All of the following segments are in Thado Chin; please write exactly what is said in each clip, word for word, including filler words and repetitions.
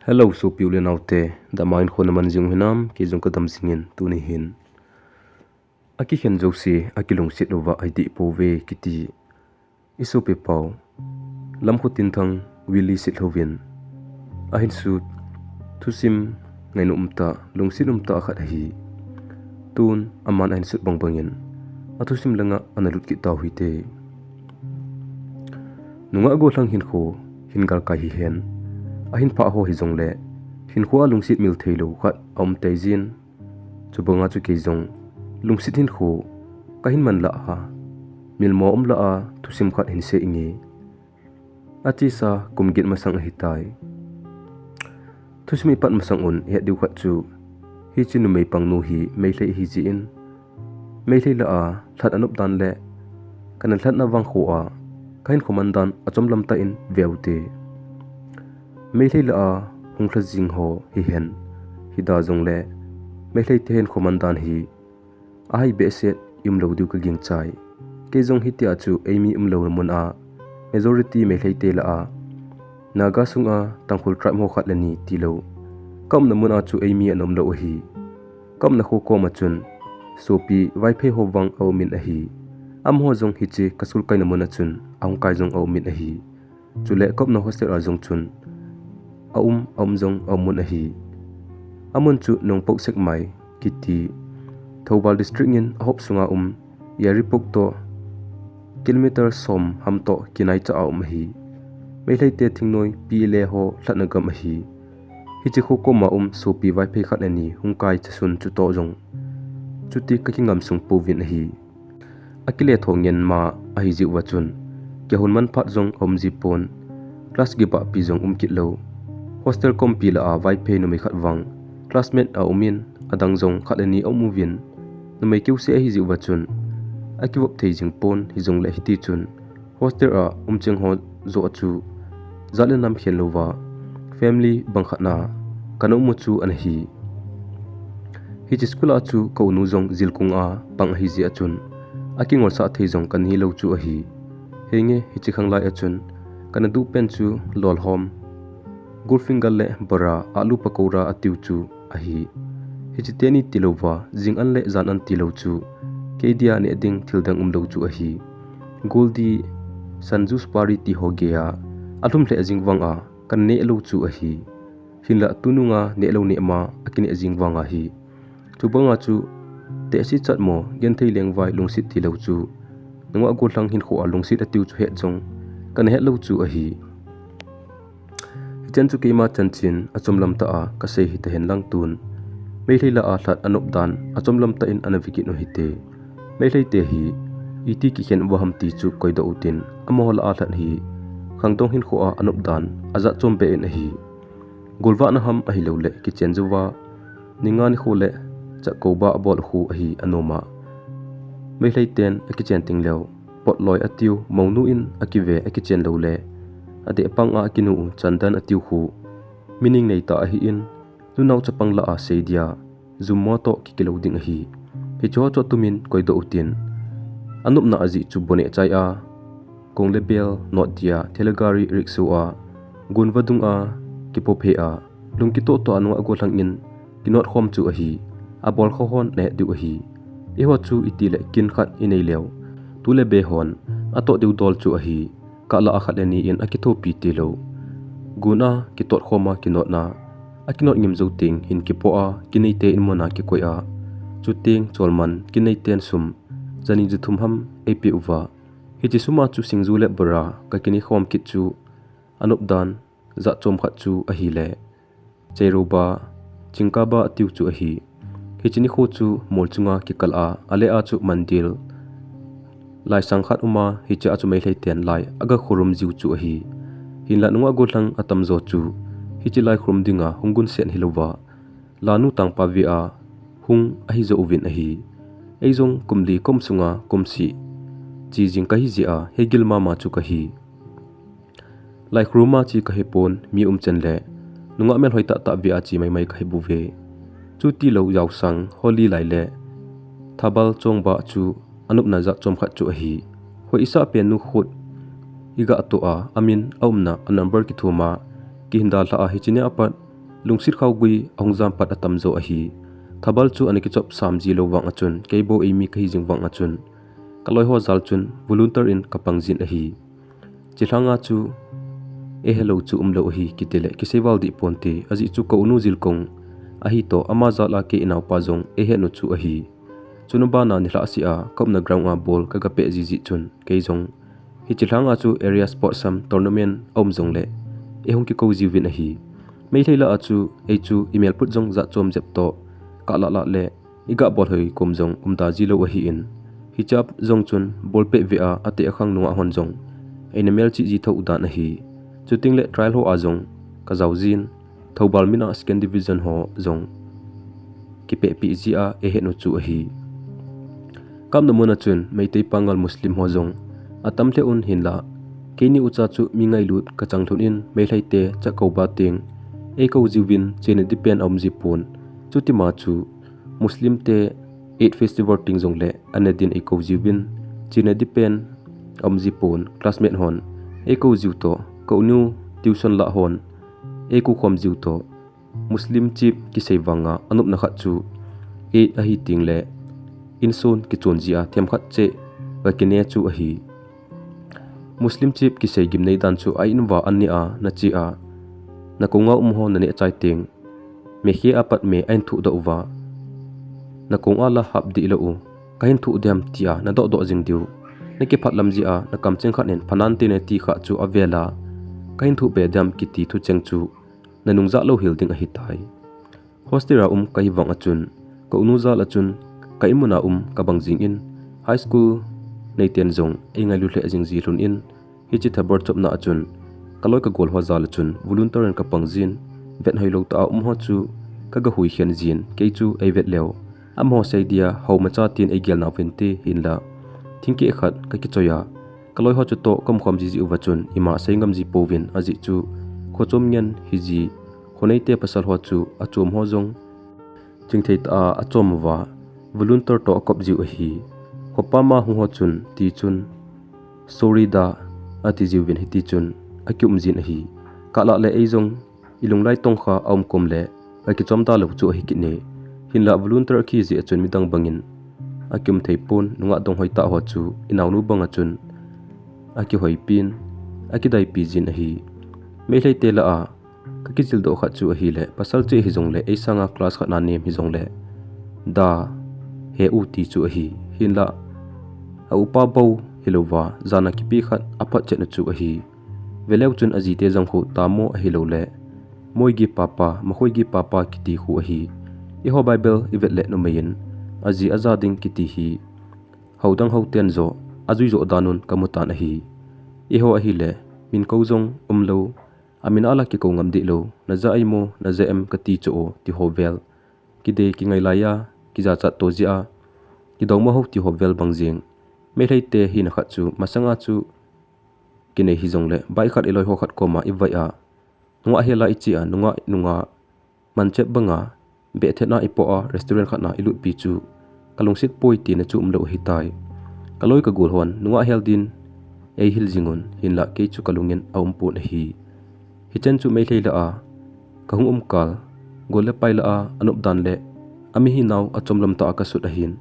Hello, sopi u le nao te, dama in khon aman jing hinam, kei jong kadam jingin tuni hin. Akikhen jouse, akilungset louva, ahi deh pouve kiti. I sopi pau, Lamkhotin thang, Willy Sitlhouvin ahin sut, thusim ngainom umtah, lungset umtah khat ahi. Tun, aman ahin sut bangbangin, athusim langa ana lut kit tau hite. Nungah gollhang hinkho, hin galkai hihen, ahin phah ho hijongle, hinkho a lungset mil theilou khat aum teijin, chubanga chu kei jong, lungset hinkho, kahin man lah a, milmo um lah a, thusim khat hin sei inge. Achesa kum get masang ahitai. Thusim ipat masang un ihet diu khat chu, hiche numei pangnu hi Meitei ahi jeh in, Meitei lah a lhat anop dan le, kana lhatna vangkho a, kahinkho man dan achomlam tah in veute. Meitei lah a hung lha jing ho hihen, hida jongle, Meitei te hinkho man dan hi, ahai behseh, i umlou diu kagingchai. Kei jong hitia chu eimi umlouna mun a, majority Meitei te lah a, Naga sunga Tangkhul tribe ho khat le ni tilou, kaumna mun a chu eimi ana umlou ahi. Kaumna kho koma chun, sopi Vaiphei ho vang aumin ahi. Amaho jong hiche kaschool kaina mun a chun, ahung kai jong aumin ahi. Chule kaumna hostel a jong chun, aum, aum jong aumun ahi. Amun chu Nongpoh Sekmai kiti, Thoubal District in ahop sunga um, Yairipok toh kilometer som ham toh kinaicha a um ahi. Meitei te thingnoi P L A ho lhatna gam ahi. Hiche kho koma um sopi Vaiphei khat le ni hung kai chasun chutoh jong, chuti kakingam sung pouvin ahi. Akile thongen ma ahi jeh uva chun, kihon man phat jong aum jipon, class kibahpi jong um kit lou. Hostel kompi lah a Vaiphei numei khat vang, classmate aumin, adang jong khat le ni aum uvin, numei keuse ahi jeh uva chun, akivop thei jingpon hijongle hitichun, hostel a umcheng ho joh chu, jat le nam khen louva, family bang khat na kana umu chu ana hi. Hiche school a chu kaunu jong jilkung a pang ahi jeh a chun, akingolsah thei jong kana hilou chu ahi. Henge hiche khanglai a chun, kana duhpen chu lolhom, Goldfinger le bora, alu pakora atiu chu ahi. Hiche teni tilouva, jing an le jan an tilou chu, kei dia neh ding thil dang umlou chu ahi. Goldie, Sanju Supari ti ho geiya, alhum lheh jing vanga, kana neh lou chu ahi. Hinlah tununga nehlou neh ma, akineh jing vang ahi. Chubanga chu, tehse chatmo, genthei lengvai lungset tilou chu, nungah gollhang hinkho a lungset atiu chu het jong, kana hetlou chu ahi. Hichan chu keima chanchin achomlam tah a kasei hitahen lang tun, Meitei lah a lhat anop dan achomlam tah in ana vekit u hite. Meitei te hi iti kikhen uva ham ti chu koidoh utin, amaho lah a lhat hi khangdong hinkho a anop dan ajat chom beh in ahi. Golvahna ham ahilouleh kichen jouva, ni nga nikho le chahkouba abol khu ahi anom a. Meitei ten akichen tengleu, potloi atiu, mounu in akive akichen loule, adeh panga akinu u chandan atiu khu, meaning neitah ahin, nunao chapang lah a seidia, jummo toh kikilou ding ahi. Hicheho chu atumin koidoh utin, anopna ajeh chu boneh chai a, kong le bel notdia, thelagari, rickshaw a, gunva dunga kipophei a, lung kitohtoh a nungah gollhang in kinotkhom chu ahi. Abolkha hon nahet diu ahi. Eiho chu itile kin khat ineileu, tu le be hon atoh diu dol chu ahi. Kah lah a khat le ni in akithopi tilou, gun a kitotkhom a kinotna, akinot ngim jou teng hin kipoh a, kineite in muna kikoi a, chuteng cholman kineiten sum jani jathum ham eipeh uva, hiche suma chu singju le bora kakineikhom kit chu, anop dan jat chom khat chu ahile, Cheiroba, Chingkaba atiu chu ahi. Hiche nikho chu mol chunga kikal a, ale a chu mandal laisang khat uma, hichea chu Meitei ten lai agakhorum jiu chu ahi. Hinlah nungah gollhang atamjo chu hiche lai khorum dinga hung gunset hilouva, lanu tangpa vea hung ahijou uvin ahi. Eijong kum li kaum sunga kum seh che jing kahijeh a, hegil mama chu kahi. Lai khoruma che kahipon, mi umchan le nungah melhoi tahtah vea che maimai kahibouve. Chutilou jaosang, Holi lai le Thabal Chongbah chu anopna jat chom khat chu ahi. Hoi isah pen nu khut iga toh a, amin, aumna, anumber kithum a, kihin dalha a, hiche nia pat Lungset khaogui ahung jam pat atam jo ahi. Thabal chu ana kichop sam ji lou vang a chun, kei bou eimi kahi jing vang a chun, kaloi ho jal chun volunteer in kapang jin ahi. Chilhanga chu eihe lou chu umlou ahi kiti le kisei val deh ponte, ajeh chu ka unu Jilkong ahi toh, ama jal a kei inaopa jong eihe nu chu ahi. Chuna bana nilhah seh a ka umna ground a ball kaga pet jiji chun, kei jong hichi lhanga chu area sports ham tournament aum jongle eihung kikou jiuvin ahi. Meitei lah a chu ei chu imel put jong jat chom jep toh, kalah lah le iga bol hoi kom jong umda ji lou ahin. Hichea jong chun ball pet vea ateh akhang nungah hon jong eina melchih ji thou dan ahi. Chuting le trial ho a jong kajao jin, Thoubal mina second division ho jong kipehpeh jia eihe nu chu ahi. Ka umna mun a chun Meitei, Pangal, Muslim ho jong atam lheh un hinlah, keini ucha chu mi ngailut kachang lhon in Meitei te cha kouba teng eikou jiuvin, chena ding pen aum ji pon. Chutima chu Muslim te Eid festival teng jongle ana din eikou jiuvin, chena ding pen aum ji pon. Classmate hon eikou jiu toh, ka unu tuition lah hon eikou khom jiu toh, Muslim chip kisei vanga anopna khat chu Eid ahi teng le insung kichon jia themkhat cheh kakine chu ahi. Muslim chip kisei gimnei dan chu a in uva an ni a, nache a, nakounga um ho naneh chai teng, mekhe apat me ahin thudoh uva, nakounga la hap dih lou u, kahin thu dem tia nadohdoh jing diu, nakiphat lam jia nakamcheng khat in phanante nati kha chu avel a, kahin thu be dem kiti thucheng chu nanung jah lou hel ding ahitai. Hostel a um kahi vang a chun, ka unu jal a chun, ka in muna um kabang jingin, high school neiten jong eingailu lheh jing ji lhon in, hichi thabal chopna a chun, kaloi kagol ho jal a chun volunteer in kapang jin, vet hoilou tah a um ho chu kaga huikhen jin, kei chu eivet leu, amaho sei dia hou macha tin eigel nauvinte hinlah, thingkeh khat kakichoi a, kaloi ho chutoh kaum khom jiji uva chun ima sei ngam ji pouvin, ajeh chu khochom ngen hiji, khoneite pasal ho chu achom ho jong chingthei tah a achom uva, volunteer toh akop jiu ahi. Khopa ma hung ho chun tichun, sorry da, ati jiuvin hitichun akium jin ahi. Kalah le ei jong ilunglai tongkha aum kom le akichom da lou chu ahi kit e. Hinlah volunteer akhi jeh a chun midang bangin akium thei pon, nungah dong hoitah ho chu inaonu bang a chun akihoipin, akidaipi jin ahi. Meitei te lah a kakijildoh khat chu ahile, pasal cheh hijongle, eisanga class khat na nem hijongle, da, he u ti chu ahi. Hinlah, a upa bou hilouva, jana kipe khat aphotchetna chu ahi. Veleu chun ajite jangkho tamo ahiloule, moi gi papa, makhoi gi papa kiti khu ahi. Eiho Bible ivet le numeiyin, aji aja ding kiti hi, houdang hou ten joh ajui joh danun kamutan ahi. Eiho ahile, min kou jong umlou, amin ala kikou ngam dehlou, naja aimo, naja em kati chu o, ti ho vel, kidei kingai laiya kijachat to jeh a kidongmo ho ti ho vel bang jeng. Meiteite hina khat chu masanga chu kinei hijongle, bike khat iloi ho khat koma ivai a, nungah hela iche a, nungah nunga manchep banga behthetna ipoh a, restaurant khatna ilutpi chu kalungset poi tina chu umlou ahitai. Kaloi kagol hon nungah hel din eihil jingun, hinlah kei chu kalungin aumpon ahi. Hichen chu Meitei lah a kahung umkal, gol le pai lah a anop dan le amihinau achomlam tah a kasut ahin,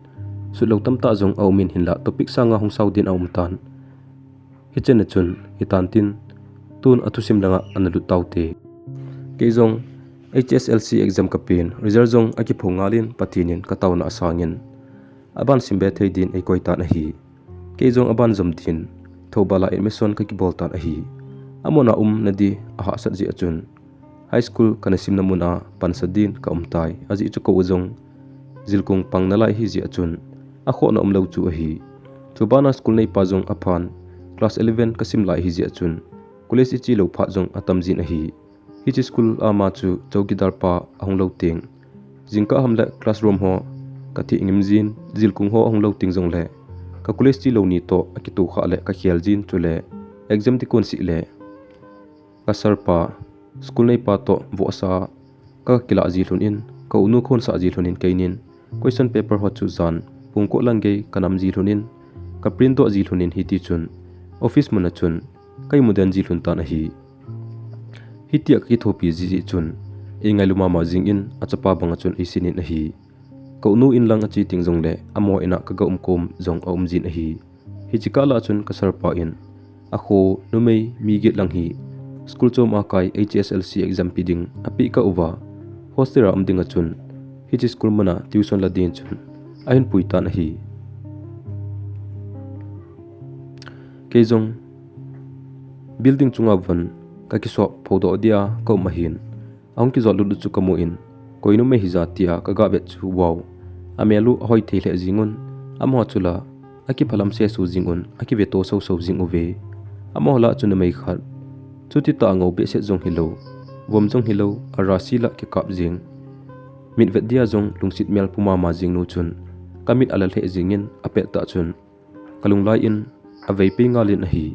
sutlou tamtah jong aumin, hinlah topic sanga hung sao din aumtan. Hichen a chun hitan tin, tun athusim langa analut taute. Kei jong H S L C exam kapen, result jong akiphong ngalin Pathen in kataona asangin, aban simbe thei din eikoitan ahi. Kei jong aban jom din Thoubal a admission kakibol tan ahi. Amuna umna di ahahsat jeh a chun, high school kana simna muna pansa din kaumtai, ajeh chu kou jong Jilkung pang nalai hijeh a chun, akhohna umlou chu ahi. Chubana school neipa jong aphan, class eleven kasim lai hijeh a chun, college ichelou phat jong atam jin ahi. Hiche school ama chu chowkidar pa ahung lou teng, jingkah ham le classroom ho katheh ngim jin, Jilkung ho ahung lou teng jongle, ka college chelou ni toh akitoh khah le kakhel jin, chule exam ding kon seh le ka sir pa, school neipa toh vohsa kakilah ji lhon in, ka unu khonsah ji lhon in keinin, question paper ho chu jan pungkoh lang gei kanam ji lhon in, kaprint doh ji lhon in, hitichun office mun a chun ka imu den ji lhon tan ahi. Hitia kakithopi jiji chun, Eingailu mama jingin achapa banga chun eisinin ahi. Ka unu in lang ache teng jongle amaho ina kaga umkhom jong aum jin ahi. Hiche kah lah a chun ka sir pa in, akho numei mi get lang hi school chom a kai H S L C exam pe ding apeh kah uva, hostel a um dinga chun hiche school muna tuition la ding chun ahin pui tan ahi. Kei jong building chunga von kakisop phodoh dia kaum ahin, ahung kijot lut u chu kamun, koi numei hija tia kaga vet chu, wow, amel u ahoi thei lheh jingun, amaho chu la akiphalam sesu jingun, akiveto soso jing uve. Amaho lah chu numei khat, chuti tah a ngou behseh jong hilou, vom jong hilou, arasi la kikap jing, mit vet dia jong lungset mel pu mama jing nu chun kamit ala lheh jingin, apet tah chun kalunglai in avei pei ngalin ahi.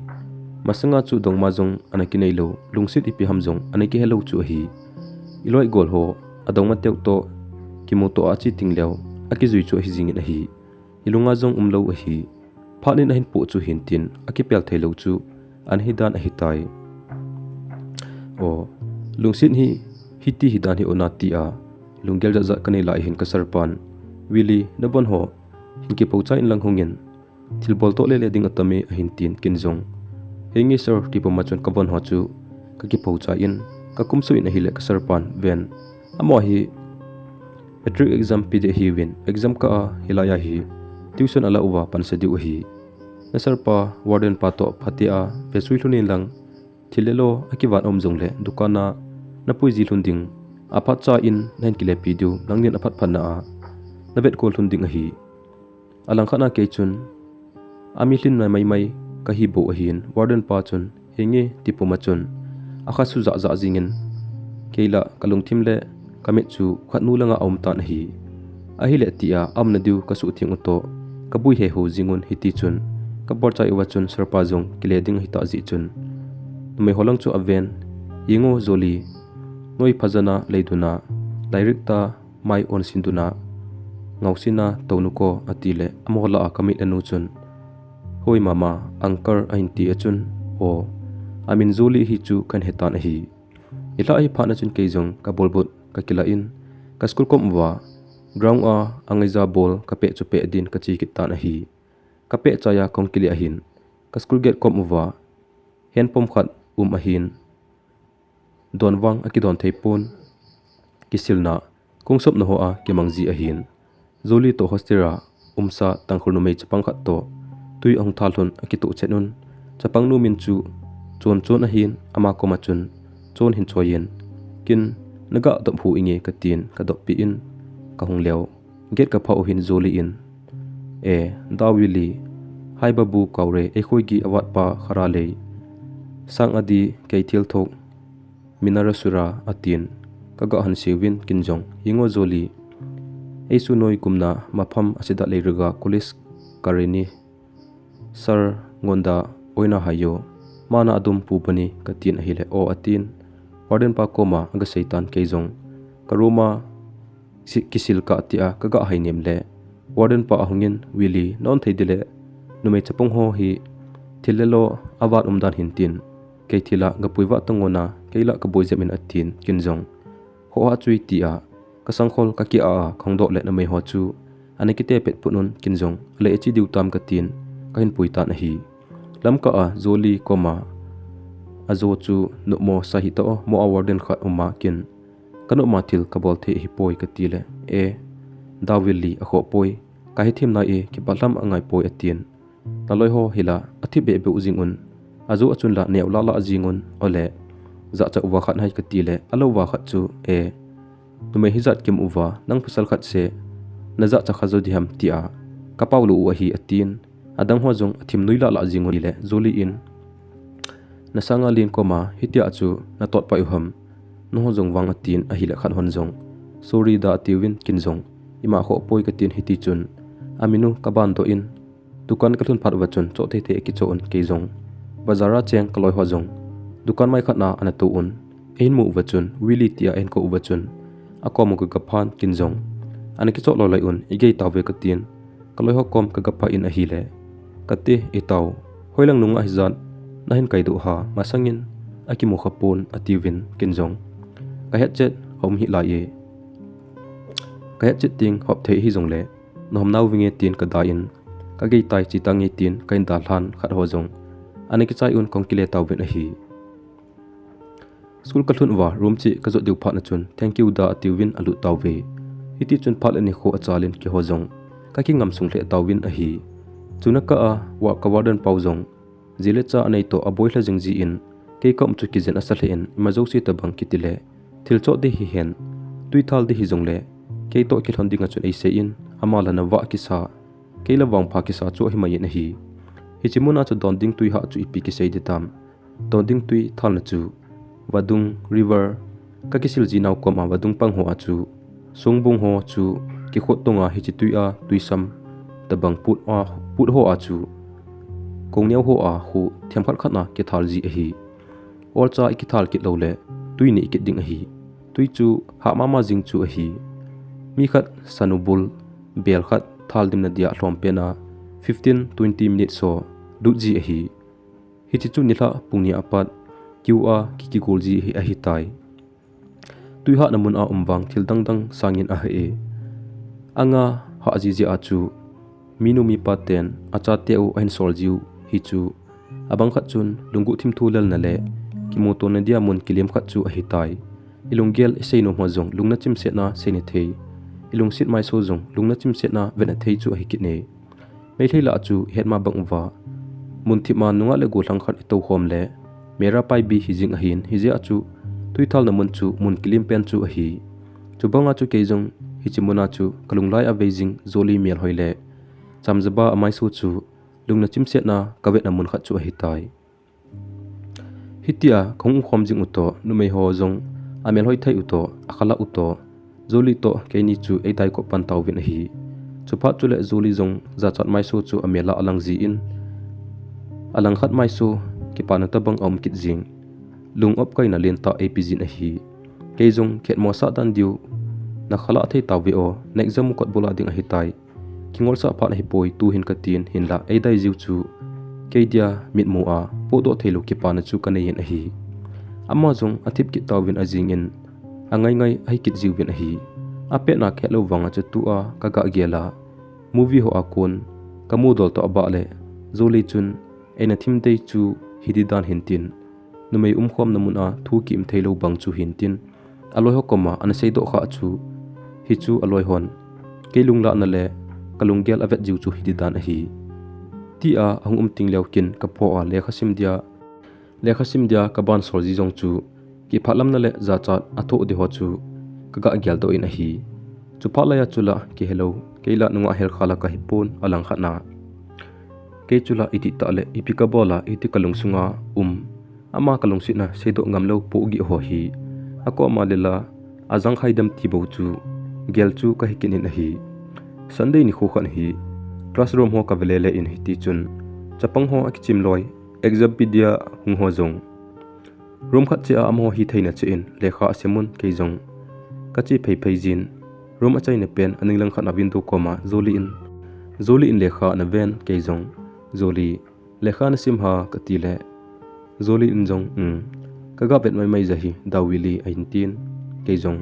Masanga chu dongma jong ana kinei lou, lungset ipi ham jong ana kihe lou chu ahi. Iloi gol ho adongma teu toh kimuto a ache teng leu akijui chu ahi jingin ahi. Ilunga jong umlou ahi. Phat nin ahin poh chu hintin akipel thei lou chu ana hidan ahitai. O, lungset hi hiti hidan hi ona tia lunggel jatjat kanei lai hin ka sir pan, Willy, navon ho hin kiphochai in lang hungin, thilbol toh lele ding atame ahin tin, kin jong, henge sir, tipuma chun kavon ho chu kakiphochai in, kakumsuh in ahile ka sir pan ven, amaho hi matric exam pe ding ahiuvin, exam kah a hilai a hi tuition ala uva pansa diu ahi. Na sir pa, warden pa toh phatea vesui lhon in lang, thil le lo akivan um jongle dukan a napui ji lhon ding, aphatcha in nahin kilepi diu, nangnin aphat phatna a navet kol lhon ding ahi. Alangkhat a kei chun ami lhinna maimai kahi bou ahin, warden pa chun, henge, tipuma chun akha sujah jah jingin, kei la kalungthim le kamit chu khatnu langa aum tan ahi. Ahile tia aumna diu kasuhtheng u toh kabui heho jingun, hitichun kabolchai uva chun sir pa jong kile ding ahitah jeh chun, numei ho lang chu aven, Ingo Jolly, noi phajana leiduna, direct a mai onsin duna, ngausina tounu ko, atile amaho lah a kamit anu chun, hoi mama, uncle, ahin tia chun, o, amin Jolly hi chu kahin hetan ahi. Ilha hi phatna chun kei jong kabolbut kakilah in, ka school kom uva ground a angaija bol kapeh chu peh din kache kit tan ahi. Kapeh chai a kahung kile ahin, ka school gate kom uva hand pump khat um ahin, don vang akidon thei pon, kisilna, kong sopna ho a kimang ji ahin, Jolly toh hostel a umsa Tangkhul numei chapang khat toh tui ahung tha lhon akitoh chet un, chapang nu min chu Chon Chon ahin, ama koma chun Chon hin choiyin, kin, naga dop hih inge, katin kadoppi in kahung leu, gate kaphah u hin Jolly in, ए दावली, हाय बाबू कौरे, एकोई की आवाज पा खरा ले, sang adi kei thil thok minara sura, atin kaga hanseuvin, kin jong, Ingo Jolly, eisu noi kumna mapham asida leiruga college kareni sir ngonda oina haiyo, mana adum pu bani, katin ahile, o, atin warden pa koma agasei tan, kei jong ka room a kisil kah tia kaga hainem le, warden pa ahungin, Willy, na on thei dile, numei chapang ho hi thil le lo avat umdan hintin, kei thil a gapui vah tangona, kei la kaboi jep in, atin, kin jong, khoh a chui tia kasangkhol kaki a a kahung doh le, numei ho chu ana kite pet put un, kin jong, ale achi diu tam, katin kahin pui tan ahi. Lamkah a Jolly koma ajo chu nopmo sa hita o, mo a warden khat uma, kin, kanopma thil kabol thei ahipoi, katile, ए दावली, akhoh poi, kahethim nai e, kipah lham angai poi, atin, naloi ho hila athip behbeh u jingun, ajo achun la neo lahlah jingun, ole, jahcha uva khat hai, katile, alouva khat chu, A numei hijat kimu uva nang pasal khat se najahcha kha jo diham, tia kapaolou u ahi, atin, adang ho jong athim nui lahlah jingun, ile, Jolly in, nasanga len koma hitia chu natot pai u ham, nangho jong vang, atin ahile, khat hon jong, sorry da, atiuvin, kin jong, ima khoh poi, katin, hitichun aminu kaban doh in, dukan kalhun phat uva chun choh thei thei akichoh un, kei jong bazar a cheng kaloi ho jong dukan mai khat na ana tou un, eihin mu uva chun, Willy, tia eihin kou uva chun, akom u kagaphan, kin jong, ana kichoh loi loi un, igei tauve, katin, kaloi ho kom kagaphah in ahile, kati, itao, hoilang nunga hijat nahin kaidoh ham, masangin akimu khapon, atiuvin, kin jong, kahet chet, hom hi lai e. Ka het chet ting hop thei hi jong le, na hom nau vinge tin ka da in, ka gei tai chi tange tin ka in da hlan khat ho jong, ana kichai un kong kile tau vin ahi. School ka lhun uva, room chi ka jot diu phat na chun, "Thank you da," a tiuvin a lut tau ve. Hiti chun phat le ni kho a chal in keiho jong ka kingam sung hle tau vin ahi. Chuna kah a, wa ka warden pau jong, ji le cha a nei toh a boi hla jing ji in, kei ka um chu kijen a sa hle in, ima jouse tabang kiti le, thil chot di hi hen, tui thal di hi jong le, kei toh kilhon ding a chun ei sei in, ama la na vah kisa, kei la vangpha kisa chu ahi mai in ahi. Hichi mun a chu don ding tui hah chu ipi kisei di tam. Don ding tui thal na chu, vadung, river, ka kisil ji nau kom a vadung pang ho a chu, songbung ho chu, kikhot tong a hichi tui a, tui sam, tabang put a, put ho a chu, kong neo ho a khu, them khat khat na kithal ji ahi. Ol cha i kithal kit lo le, tui ni i kit ding ahi. Tui chu, hah mama jing chu ahi. Mi khat, sanu bul, bel khat, thal dim na dia hlom pen a, fifteen, twenty minutes so, lut ji ahi. Hichi chu nilhah pung ni a pat, kiu a kikigol ji hi ahi tai. Tui hah na mun a um vang thil dang dang sangin a hah e. Anga hah ji ji a chu, minu mipa ten, a cha te u a hin sol ji u hi chu, a bang khat chun, lunggu thim thu lel na le, kimu to na dia mun kilim khat chu ahi tai. I lunggel i sei nom ho jong, lungna chim set na sei ni thei. I lungsit mai so jong, lungna chim set na vet na thei chu ahi kit ne. Meitei lah chu het ma bang uva, mun thim a nungah le gollhang khat i to khom le, mera pai bi hi jing ahin, hi jeh a chu, tui thal na mun chu, mun kilim pen chu ahi. Chu bang a chu kei jong, hichi mun a chu, ka lunglai a vei jing, joli mel hoi le, cham jaba a mai so chu, lungna chim set na, ka vet na mun khat chu ahi tai. Hitia, ka hung um khom jing u toh, numei ho jong, a mel hoi thei u toh, a khala u toh, joli toh, keini chu ei dai kop pan tau vin ahi. Chu phat chu le joli jong, jachat mai so chu a mel a a lang ji in, a lang khat mai so, kipa na tabang a um kit jing. Lung op kai na len ta ei pi jin ahi. Kei jong, khet mo sa dan diu, na khala thei tau ve o, na exam u kot bula ding ahi tai. Kingol sa phat na hi poi tu hin ka tin hin la ei dai jiu chu. Kei dia mit mu a, po do thei lo kipa na chu ka nei in ahi. Ama jong a thip kit tau vin a jing in, a ngai ngai a hi kit jiu vin ahi. A pet na khet lo vang a chu tu a ka ga gel a. Movie ho a kon, ka mu dol to a ba le, joli chun, ei na thim dei chu hi di dan hin tin. Numei um khom na mun a thu ki im thei lo bang chu hin tin. A loi ho kom a, ana sei doh kha chu. Hi chu a loi hon. Kei lung la na le, ka lunggel a vet jiu chu hi di dan ahi. Ti a, a hung um ting leo kin, ka pho a, lekha sim dia. Lekha sim dia, ka ban sol ji jong chu. Ki phat lam na le, jachat, a tho di ho chu. Ka ga gel doh in ahi. Chu phat lai a chu la, ki hello. Kei la nungah hel kha la ka hi pon, a lang khat na. Kei chu la i ti ta le, i pi ka bol a, i ti ka lung sung a, um. Ama ka lungsit na, sei doh ngam lo po gi ho hi. A ko ama le la, a jang khai dam ti bo chu, gel chu ka hi kin in ahi. Sunday ni kho khan hi, classroom ho ka vele le in hi ti chun, chapang ho a kichim loi, exam pi dia hung ho jong. Room khat che a amaho hi thei na che in, lekha a sim un kei jong. Ka che phei phei jin, room a chai na pen, a ning lang khat na window kom a, joli in. Joli in lekha na ven kei jong, joli. Lekha na sim ha ka ti le. Joli in jong, um. Ka ga vet mai mai ja hi, Dawili a hin tin. Kei jong.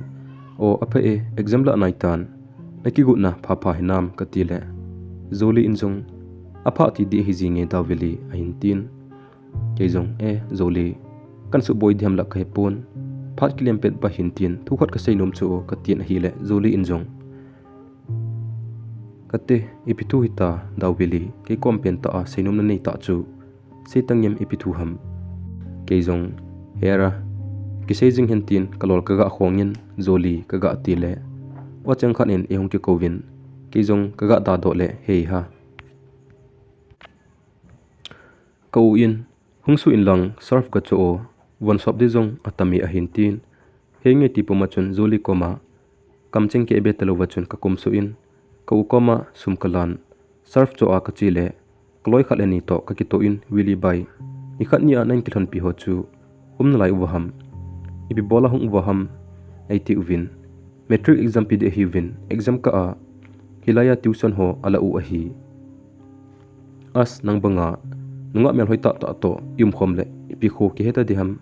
O, a pha e, exam la nai tan. Na ki gut na pha pha hi nam ka ti le. Joli in jong. A pha ti di hi ji nge Dawili a hin tin. Kei jong, e, Joli. Kan su boi diam la ka he pon. Phat ki lem pet ba hin tin. Thu khat ka sei nom chu o ka tin ahi le. Joli in jong. Ka te, i pi thu hi ta, Dawili, kei kom pen ta a, sei nom na nei ta chu. Sei tang em i pi thu ham. Kei jong, hera, ki sei jing hen tin, ka lol ka ga khong in, Joli, ka ga ti le. Wa chang khan in, i hung ki ko vin. Kei jong, ka ga da doh le, hei ha. Ka u in, hung su in lang, surf ka cho o, von sop di jong, a tam e a hin tin. Hei nge ti pum a chun Joli kom a, kam cheng ke be ta lo va chun ka kum su in, ka u kom a sum ka lan, surf cho a ka chi le, ka loi khat le ni to ka ki to in, Willy bai. Ni khat ni a nang ki lhon pi ho chu, um na lai u va ham. I pi bol a hung u va ham, ei ti u vin. Matric exam pi di ahi u vin, exam ka a, hi lai a tuition ho a la u ahi. As nang banga, nungah mel hoi ta ta to, i um khom le, i pi kho ki he ta di ham.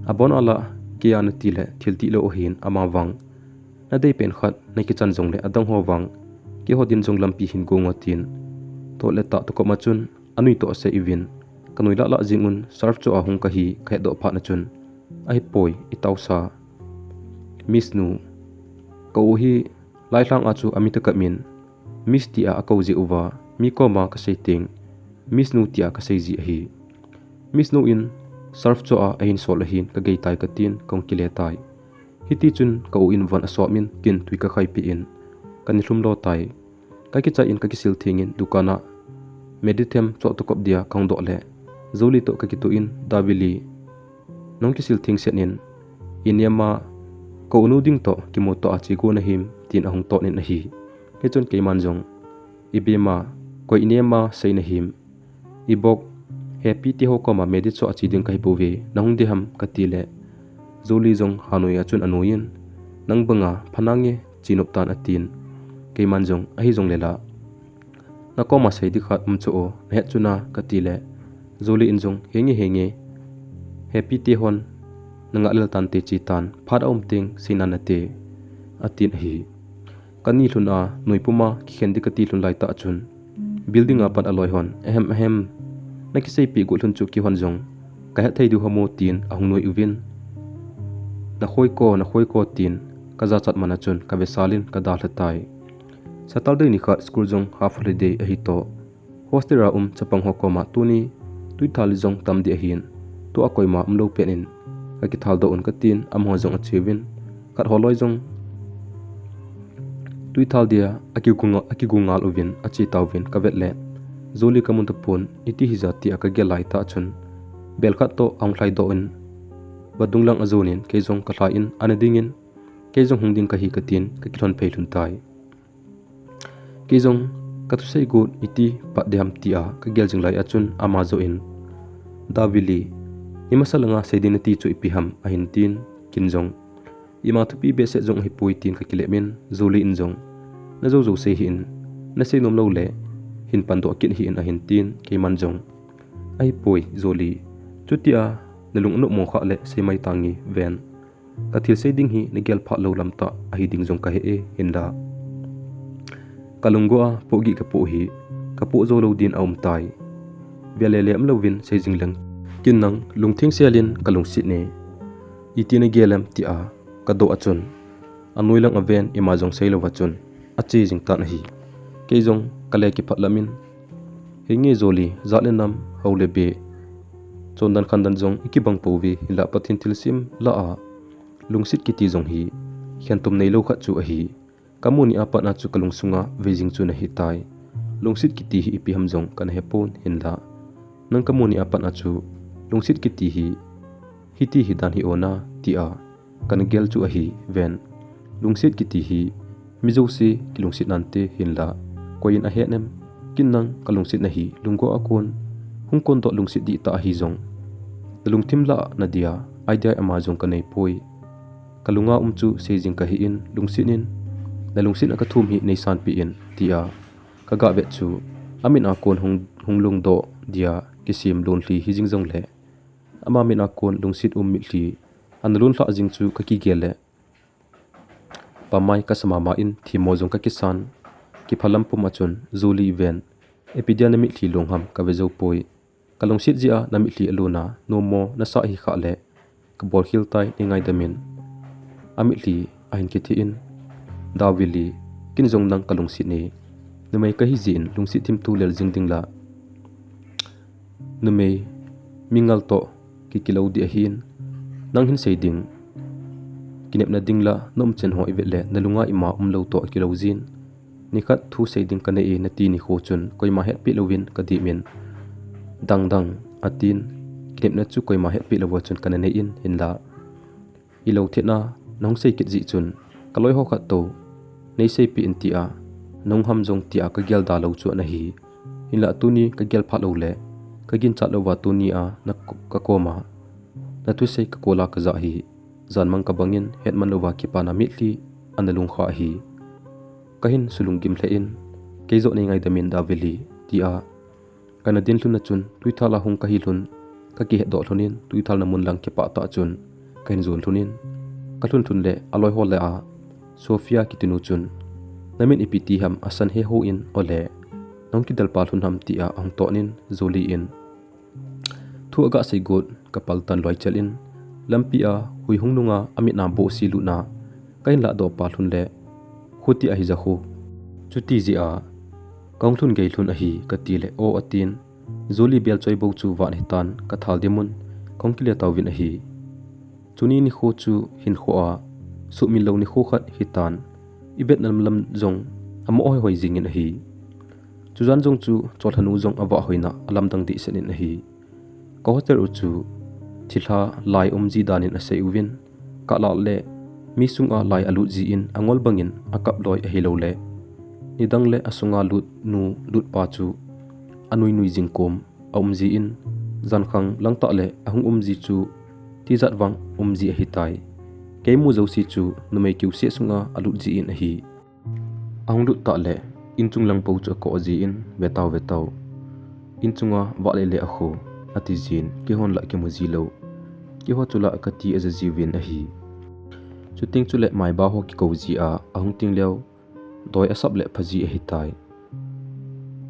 A bon a la, kei a nati le thil dihlou ahin ama vang. Nadei pen khat nakichan jongle adang ho vang, keiho din jong lampi hin gong o tin. Toh le tah toh koma chun anui toh asei uvin. Kanui lah lah jing un surf cho a hung kahi kahet doh phat na chun, ahipoi, itaosa Miss nu, ka u hi lailhang a chu ami tah kap min Miss tia akou jeh uva, mi koma kasei teng Miss nu tia kasei ji ahi. Miss nu in surf cho a ahin sol ahin kagei tai katin kahung kile tai. Hiti chun ka u in von asop in kin tui kakhai peh in, kani lhum lo tai. Kakichai in kakisil theng in dukan a medicine cho toh kop dia kahung doh le, Joli toh kakitoh in, Davili, nahung kisil theng set in, inema ka u nu ding toh kimu toh a che go nahim, tin ahung ton in ahi. Hichun keiman jong, ibema, koi inema sei nahim, ibok, Happy te ho koma medicine cho a che ding kahi bouve, nahung ding ham kati le, Joli jong hanoi a chun anoi in, nang banga phanange, che nop tan atin. Keiman jong, ahi jongle la, nakoma sei ding khat um cho o, nahet chu na kati le, Joli in jong, henge henge, Happy te hon nangah lel tante che tan, phat aum teng sei nan nate, atin ahi. Kani lhun a, noi puma kikhen ding kati lhun lai tah chun, building a pat aloi hon, ahem ahem, nakiseipeh got lhun chu keihon jong kahet thei diu ham o tin ahung noi uvin. Nakhoi ko, nakhoi ko tin kajachat man a chun kavesal in kadalha tai. Saturday nikhat school jong half holiday ahi toh. Hostel a um chapang ho koma tuni tuithal jong tam ding ahin, tua koima umlou pen in kakithal doh un katin, amaho jong ache uvin. Khat holoi jong tuithal dia akigu nga-, akigu ngal uvin ache tauvin kavet le, Joli kamu tapon, iti hija tia kagel lai tah chun, bel khat toh ahung lhai doh in, vadung lang ajon in, kei jong kalhai in, ana ding in, kei jong hung ding kahi katin, kakilhon phei lhun tai. Kei jong kathusei got iti pat ding ham tia kagel jing lai a chun ama joh in, Davili, imasa langa sei ding nati chu ipi ham ahin tin, kin jong, ima thupi behseh jong ahipoi tin kakilem in, Joli in jong, najou jou sei hih in, nasei nom lou le hin pan doh kit hih in ahin tin, keiman jong, ahipoi Joli, chutia nalung anop mo kha le sei mai tange ven. Kathil sei ding hi nagel phat lou lam tah ahi ding jong kahe e, hinla kalunggo a pohgih kapoh hi, kapoh jou lou din aum tai. Vel le le umlouvin sei jing leng, kin nang lungtheng sel in kalungset e. Iti nagel em tia kadoh a chun, anoi lang aven ima jong sei lou a chun ache jing tan ahi. Kei jong kale kiphat lam in, henge Joli, jat le nam, hao le be, chondan khandan jong ikibang pouve, hinla Pathen thilsem lah a lungset kiti jong hi khentum neilou khat chu ahi. Kamu ni a pat a chu kalungsunga vei jing chu nahi tai. Lungset kiti hi ipi ham jong kana hepon, hinla nang kamu ni a pat a chu lungset kiti hi hiti hidan hi o na tia kana gel chu ahi ven. Lungset kiti hi mi jouse kilungset nante, hinla koi in ahet em? Kin nang kalungsetna hi lunggo a kon, hung kondoh lungset dihtah ahi jong, nalungthim lah nadia idea ama jong kanei poi. Kalunga um chu sei jing kahi in, lungset in, nalungset a kathum hi neisanpeh in tia kaga vet chu, amit a kon hung, hung lungdoh dia kisem lonlhi hijing jongle, ama mit a kon lungset um mitlhi ana lunlhah jing chu kakigel le, pamai kasa mama in themmo jong kakisan. Kiphalam pum a chun, Joli ven, ipi dia namitlhi long ham kave jou poi. Kalungset jeh a namitlhi alon a, nommo nasah hi khah le, kabolkhel tai, neingaidam in. Amitlhi ahin kitheh in, Davili, kin jong nang kalungset e. Numei kahi jeh in lungset thimthu lel jing ding la, numei mingal toh kikilou ding ahin, nang hin sei ding, kinepna ding la, na umchan ho ivet le nalunga ima umlou toh akilou jin. Nikhat thu sei ding kanei e nati nikho chun koima hetpeh louvin kadim in, dang dang, atin, kinepna chu koima hetpeh louva chun kana nei in, hinla ilou thetna nahung sei kit jeh chun, kaloi ho khat toh neiseipeh in tia, nahung ham jong tia kagelda lou chu ana hi. Hinla tuni kagel phat lou le, kaginchat louva tuni a na, kakoma nathusei kakol a kajah hi, janmang kabang in hetman louva kipana mitlhi ana lungkhah hi. Kahin sulunggim lheh in, kei joh neingaidam in Davili, tia kana dinlhun a chun, tuithal a hung kahi lhun, kakihetdoh lhon in, tuithal na mun lang kipah tah chun, kahin jon lhun in, kalhun lhun le aloi ho lah a Sophia kiti nu chun, namin ipi ti ham asan he ho in ole, nahung kidel pa lhun ham tia ahung ton in Julie in thu aga sei got kapal tan loi chel in, lampi a hui hung nunga amit na bohsi lut na kahin lah doh pa lhun le, khuti ahi ja khu. Chuti jeh a kahung lhun gei lhun ahi kati le, o atin, Julie bel choi bou chu van hitan kathal dimun kahung kile tauvin ahi. Chuni nikho chu hinkho a suhmil lou nikho khat hitan, ivet na lam lam jong amo hoi hoi jingin ahi. Chujan jong chu cholhanu jong avah hoina alamdang dehset in ahi. Ka hostel u chu thilha lai umji danin asei uvin, kalah le mi sunga lai alut jin angol bangin akap loi ahilou le, nidang le asunga lut nu lut pa chu anui nui jing kom aum jin, jankhang langtah le ahung umji chu tijat vang umji ahitai. Kei mu jouse chu numei kiu seh sunga alut jin ahi. Ahung lut tah le, inchung lang pou chu akoh jin, vetau vetau. Inchunga vah le le akhu, ati jin, keihon lah kimu ji lou. Keiho chu lah kati aja jiuvin ahi. Chuteng chule maiba ho kikou ji a, ahung ting leu, doi asap le phaji ahitai.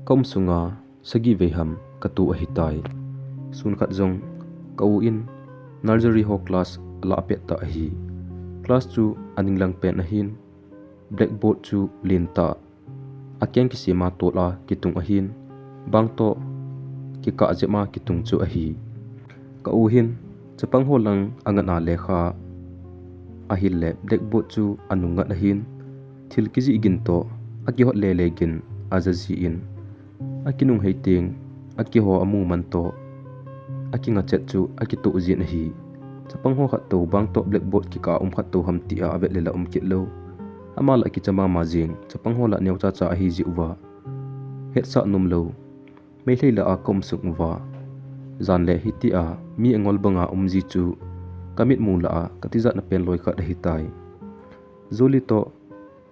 Ka um sunga, sagi vei ham katu ahitai. Sun khat jong ka u in nursery ho class alah pet ta ahi. Class chu aning lang pen ahin, blackboard chu len ta, akeng kisem a tol a kitung ahin, bang toh kikah jep a kitung chu ahi. Ka u hin chapang ho lang angat a lekha ahil le blackboard chu anung ngat ahin, thil kijih gin toh akihot le le gin aja jin, akinung hei teng, akiho amu man toh, akinga chet chu akitoh jin ahi. Chapang ho khat toh bang toh blackboard kikah a um khat toh ham tia avet le la um kit lou. Ama lah kicha mama jing, chapang ho lah neo cha cha ahi jeh uva, hetsah nom lou. Meilhei lah a ka um sung uva, jan le hitia mi angol banga umji chu ka mitmu lah a ka tijatna pen loi khat ahitai. Julie toh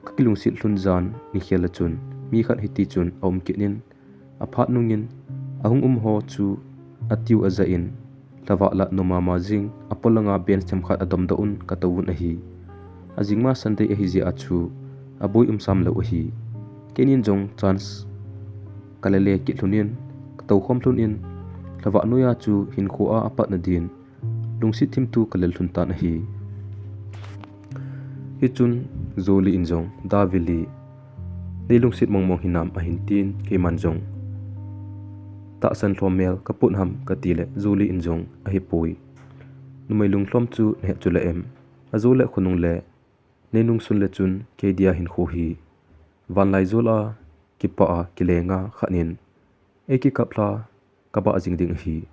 ka kilungset lhun jan nikhel a chun mi khat hiti chun aum kit in, aphat nungin ahung um ho chu atiu aja in, lhavah lah nom mama jing, apolanga bench themkhat adom doh un ka tou un ahi. Ajing ma Sunday ahi jeh a chu aboi um sam lou ahi. Keinin jong chance ka le le kit lhun in, ka tou khom lhun in, lhavah noiya chu hinkho a apatna din lungset thimthu ka lel lhun tan ahi. Hichun Julie in jong, Davili, nei lungset mong mong hinam, ahin tin, keiman jong, tahsan lhom mel ka put ham, kati le, Julie in jong, ahipoi. Numei lunglhom chu nahet chu le em. Ajou le khonung le, nei nungsun le chun, kei dia hinkho hi vanlai jol a, kipah a, kilenga khat in, ei kikap lha, ka bah jing ding ahi.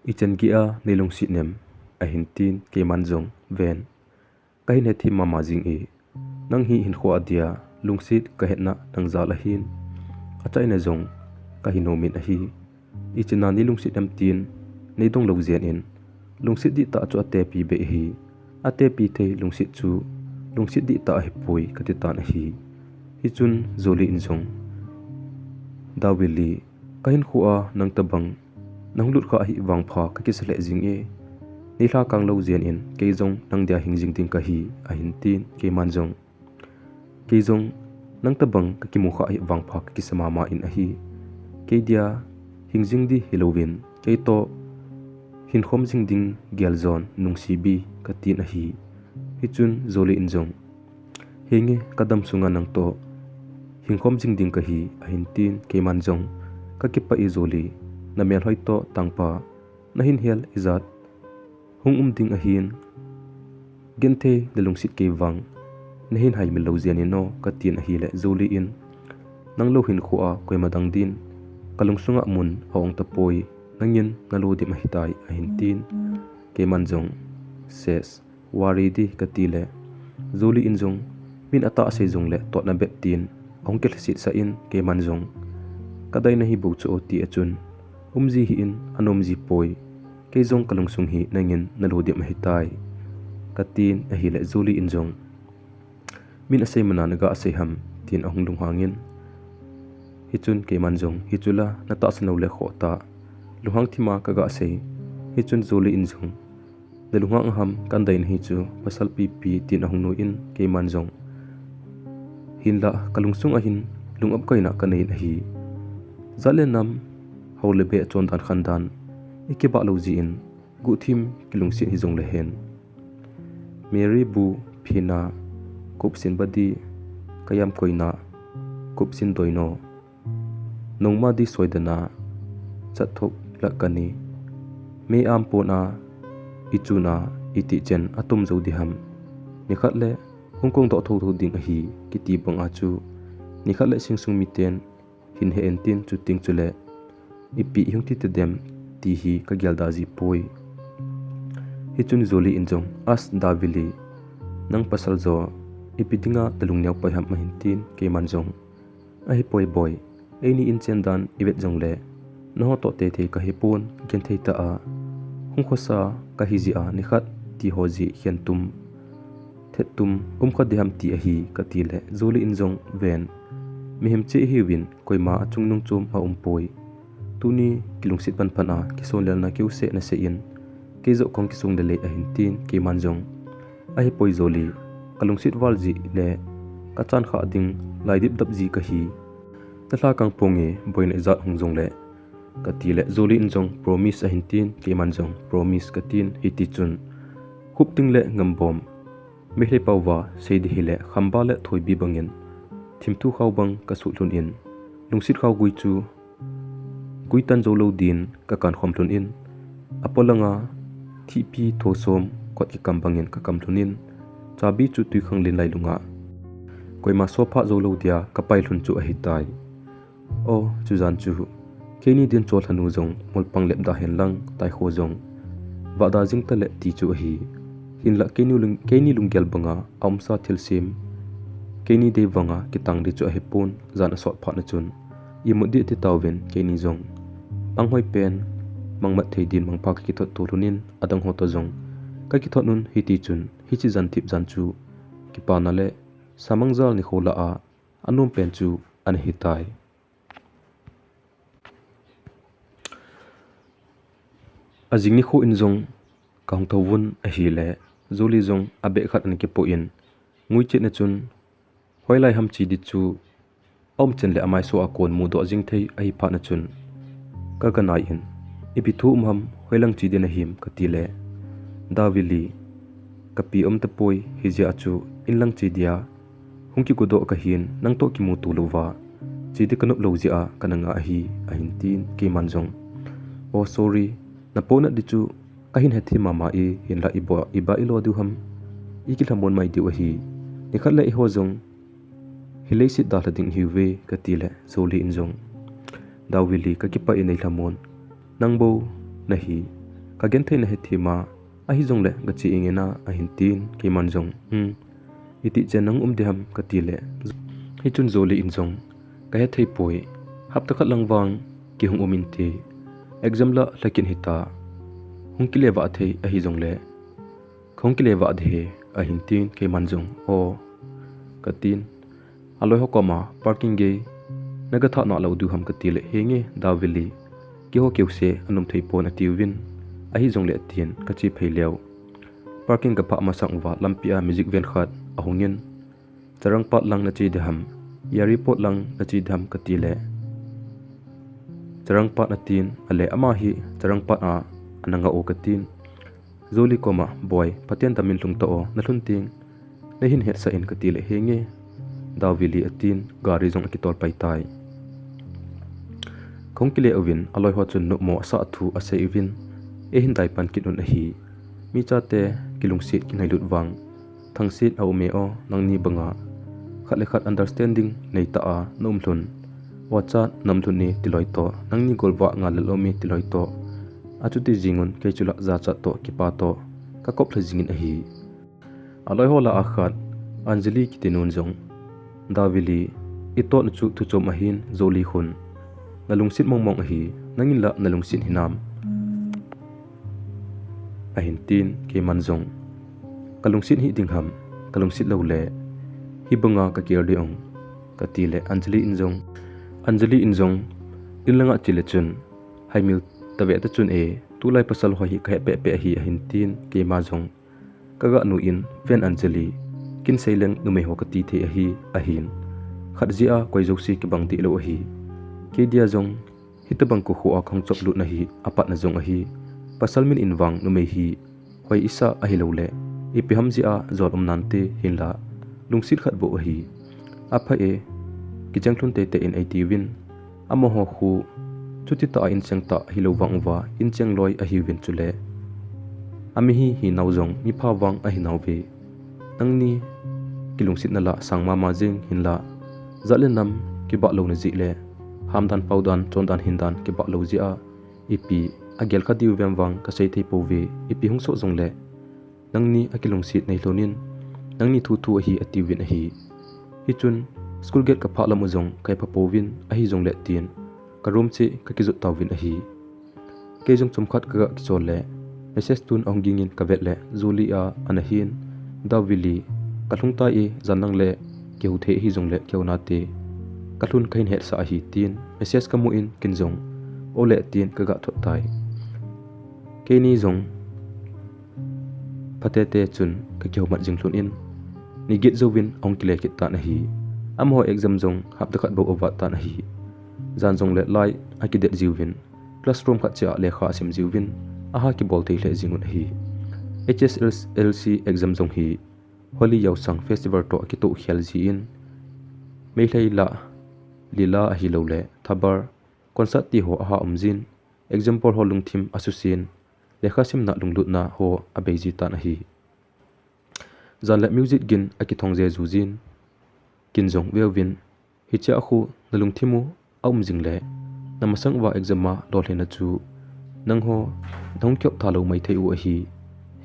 Ichan gei a nei lungset nem, ahin tin, keiman jong, ven. Kahin hethem mama jing e, nang hi hinkho a dia lungset ka hetna nang jal ahin, achaina jong kahin nomin ahi. Ichan a nei lungset nem tin nei dong lou jeng in, lungset dihtah chu atepi bei ahi. Atepi thei lungset chu lungset dihtah ahipoi kati tan ahi. Hichun Julie in jong, Davili, ka hinkho a nang tabang nahung lut kha ahi vangpha ka kisa lheh jing e. Nei lhakang lou jeng in, kei jong nang dia hing jing ding kahi, ahin tin, keiman jong, kei jong nang tabang ka kimu kha ahi vangpha ka kisa mama in ahi. Kei dia hing jing di hilouvin, kei toh hinkhom jing ding gel jon nungsipi, katin ahi. Hichun Julie in jong, henge, ka dam sunga nang toh hinkhom jing ding kahi, ahin tin, keiman jong, ka kipah e Julie, na melhoi toh tangpa, nahin hel ijat hung um ding ahin, genthei le lungset kei vang nahin haimil lou jeng in o, katin ahile, Julie in, nang lou hinkho a koima dang din ka lungsunga mun aum tapoi, nangin na lo dim ahitai, ahin tin, keiman jong, ses, worry di, kati le, Julie in jong, min atah sei jongle totna bep tin ahung kilhaset sah in, keiman jong, ka daina hi bou chu o, ti a chun, umji hih in, ana umji poi, kei jong ka lungsung hi nangin na lo dim ahitai, katin ahile, Julie in jong, min asei mana na ga sei ham, tin ahung lunghang in, hichun keiman jong, hichu la, na tahsan lou le khoh ta, lunghang thima ka ga sei. Hichun Julie in jong, Lunghang ham kan dei nahi chu pasal pipi tin ahung nu in keiman jong. Hinlah kalungsung ahin lung-ap koina kanei in ahi. Jat le nam, hao le be chondan khandan, i kibah lou jeh in, guhthim kilungset hijong le hen. Mary bu phina, Kupsin badi, kayam koina, Kupsin doino. Nungma di soidana, chat thok lak kani. Mei am pon a, i chun a, i ti chen atum jou di ham. Nikhat le, hung kong doh thotho ding ahi, kiti bang a chu. Nikhat le singsung miten, hin he en tin chu ting chu le. Ipi i hung ti te dem, ti hi ka gel da ji poi. Hichun Zoli in jong, as Davili. Nang pasal jo, ipi dinga nalung neo pai ham ahin tin, keiman jong. Ahi poi boi, eini in chen dan i vet jong le, naho toh te thei ka hi pon, gen thei ta a. Hung khosa ka hi ji a, nikhat ti ho ji khen tum. Thet tum, um kha di ham ti ahi, ka ti le, Zoli in jong ven. Mihem che hi vin, koima a chung nung chom a um poi. Tuni kilungset pan pan a, kison lelna keu se na se in. Kei jo kong kisung le le ahin tin, keiman jong. Ahi poi Zoli, ka lungset val ji le, ka chan kha ding, lai dip dap ji ka hi. Na lha kang ponge, boina ijat hung jong le. Ka ti le, Zoli in jong promise ahin tin, keiman jong promise ka tin, hiti chun. Hup ting le ngam bom. Mehlei pau va, sei di hi le, khamba le thoibi bangin. Thim thu khau bang ka suh lhun in. Lungset khau gui chu, gui tan jo lou din ka kan khom lhun in. A polanga, thihpi tho som, kot kikam bangin ka kam lhun in. Chabi chu tui khang lin lai lunga. Koima so pha jo lou dia, ka pai lhun chu ahi tai. O, chu jan chu. Keini din chol hanu jong, mul pang lep da hen lang, tai kho jong. Vah da jing ta le ti chu ahi. Hinlah keini lung, keini lunggel banga, a umsa thil sim. Keini dei vanga, kitang di chu ahi pon, jan a sot phat na chun. I mut di ti tauvin, keini jong. Pang hoi pen, mang mat thei din, mang pha ka kithot tu lunin, adang ho to jong. Ka kithot nun, hiti chun, hichi jan thip jan chu. Kipana le, samang jal ni kho la a, anom pen chu, an hi tai. A jing ni kho in jong ka hung tho vun ahi le, Zoli jong a beh khat an kipo in, ngui chet na chun, hoilai ham chi di chu, a um chen le amai so a kon mu doh jing thei ahi phat na chun, ka ga nai in, ipi thu um ham, hoilang chi di na him ka ti le, Davili, ka pi um ta poi, hi jia chu, in lang chi dia, Hung kikudoh ka hin, nang toh kimuto louva. Chi di ka nop lou jeh a, ka na nga ahi, ahin tin, keiman jong. Oh, sorry. Na ponat di chu, ka hin hethim mama e, hinlah i ba, i ba i lo diu ham. I kilhamon mai diu ahi. Nikhat le eiho jong. Hi leiset dalha ding hiuve, ka ti le, Zoli in jong. Davili, ka kipah in nei lhamon. Nang bou, na hi. Ka genthei na hethim a, Ahi jong le, ka che inge na, ahin tin, keiman jong, hmm. Iti chen nang um di ham, ka ti le. Hichun Zoli in jong, ka hethei poi. Hapta khat lang vang, kihung um in ti. Exam la, lhakin hita. Hung kile vah thei, ahi jong le. Ka hung kile vah di he, ahin tin, keiman jong, o. Ka tin. A loi ho koma, parking gei, na ga thah na lou diu ham ka ti le, henge, Davili. Keiho keu se, a num thei pon a tiuvin, ahi jong le a tin, ka che phei leu. Parking ka phah masang uva, lampi a music van khat, a hungin. Charangpat lang na che di ham, Yaripot lang na che di ham ka ti le. Charangpat a tin, a le ama hi, Charangpat a, a na nga o ka tin. Zoli koma, boi, phaten damin lhung ta o, na lhun ting. Na hin hetsah in ka ti le henge. Davili a tin, gari jong a kitol pai tai. Ka hung kile uvin, a loi ho chun nopmo a sa thu a sei uvin. Ei hin dai pan kit un ahi. Mi chate, kilungset, kingailut vang. Thangset a um e o, nangni banga. Khat le khat understanding, nei ta a, na um lhun. O cha, na um lhun ni, ti loi to. Nangni golvah, nga le lo mi, ti loi to. Achuti jingun, kei chu la, ja cha to, kipa to. Ka kop lha jingin ahi. A loi ho la a khat, Anjali kiti nun jong. Davili, i totna chu thuchom ahin, Zoli khun. Na lungset mongmong ahi, nangin la na lungset hinam. Ahin tin, keiman jong. Ka lungset hi ding ham, ka lungset lou le. Hi banga ka kir di ong. Ka ti le, Anjali in jong. Anjali in jong, in langa che le chun. Haimil ta ve ta chun e, Tulai pasal ho hi kahet pehpeh ahi ahin tin, keima jong kaga nu in, ven Anjali, kin seileng numei ho kati thei ahi, ahin. Khat jeh a koi jouse kibang deh lou ahi. Kei dia jong, hitobang kho kho a kahung chop lut na hi, apatna jong ahi. Pasal min in vang numei hi, hoi isa ahilouleh, ipi ham jeh a jol um nante hinla, lungset khat bou ahi. Apha e, kicheng lhun teitei in eitiuvin, amaho khu, chuti tah a incheng tah hilou vang uva, incheng loi ahiuvin chule. Ami hi hinau jong, mipha vang ahinauve. Nangni kilungsetna la sang mama jeng hinla, jat le nam kibah louna jeh le, hamdan, paodan, chondan, hindan kibah lou jeh a, ipi agel kha diu vem vang kasei thei pouve, ipi hung soh jongle, nangni akilungset nei lhon in, nangni thu thu ahi atiuvin ahi. Hichun, school gate kaphah lam u jong kahe pha pouvin ahi jongle tin, ka room cheh kakijot tauvin ahi. Kei jong chomkhat kaga kichol le, message tun ahung ging in kavet le, Julie a ana hin, Daovili, kalhung tai e, jan lang le kihou thei ahi jongle kihou nate, kalhun kahin hetsah ahi tin, message kamu in kin jong, ole tin kaga thot tai. Keini jong, phatete chun kakihou mat jing lhon in, ni get jouvin ahung kile kit tan ahi. Amaho exam jong hapta khat bou avat tan ahi. Jan jongle lai akidet jiuvin, classroom khat cheh a lekha asim jiuvin, aha kibol thei lheh jing un ahi. H S L C exam jong hi Holi Yaosang Festival toh akitoh khel jin, Meitei la, lila ahilouleh thabar, concert ti ho aha um jin, exam bol ho lungthim asusen, lekha simna lunglutna ho abei ji tan ahi. Jan le music gin akithong jeju jin, kin jong veuvin, hichea khu nalungthim u aum jing le, namasang uva exam a lolhinna chu, nangho nahung kiop tha lou maithei u ahi.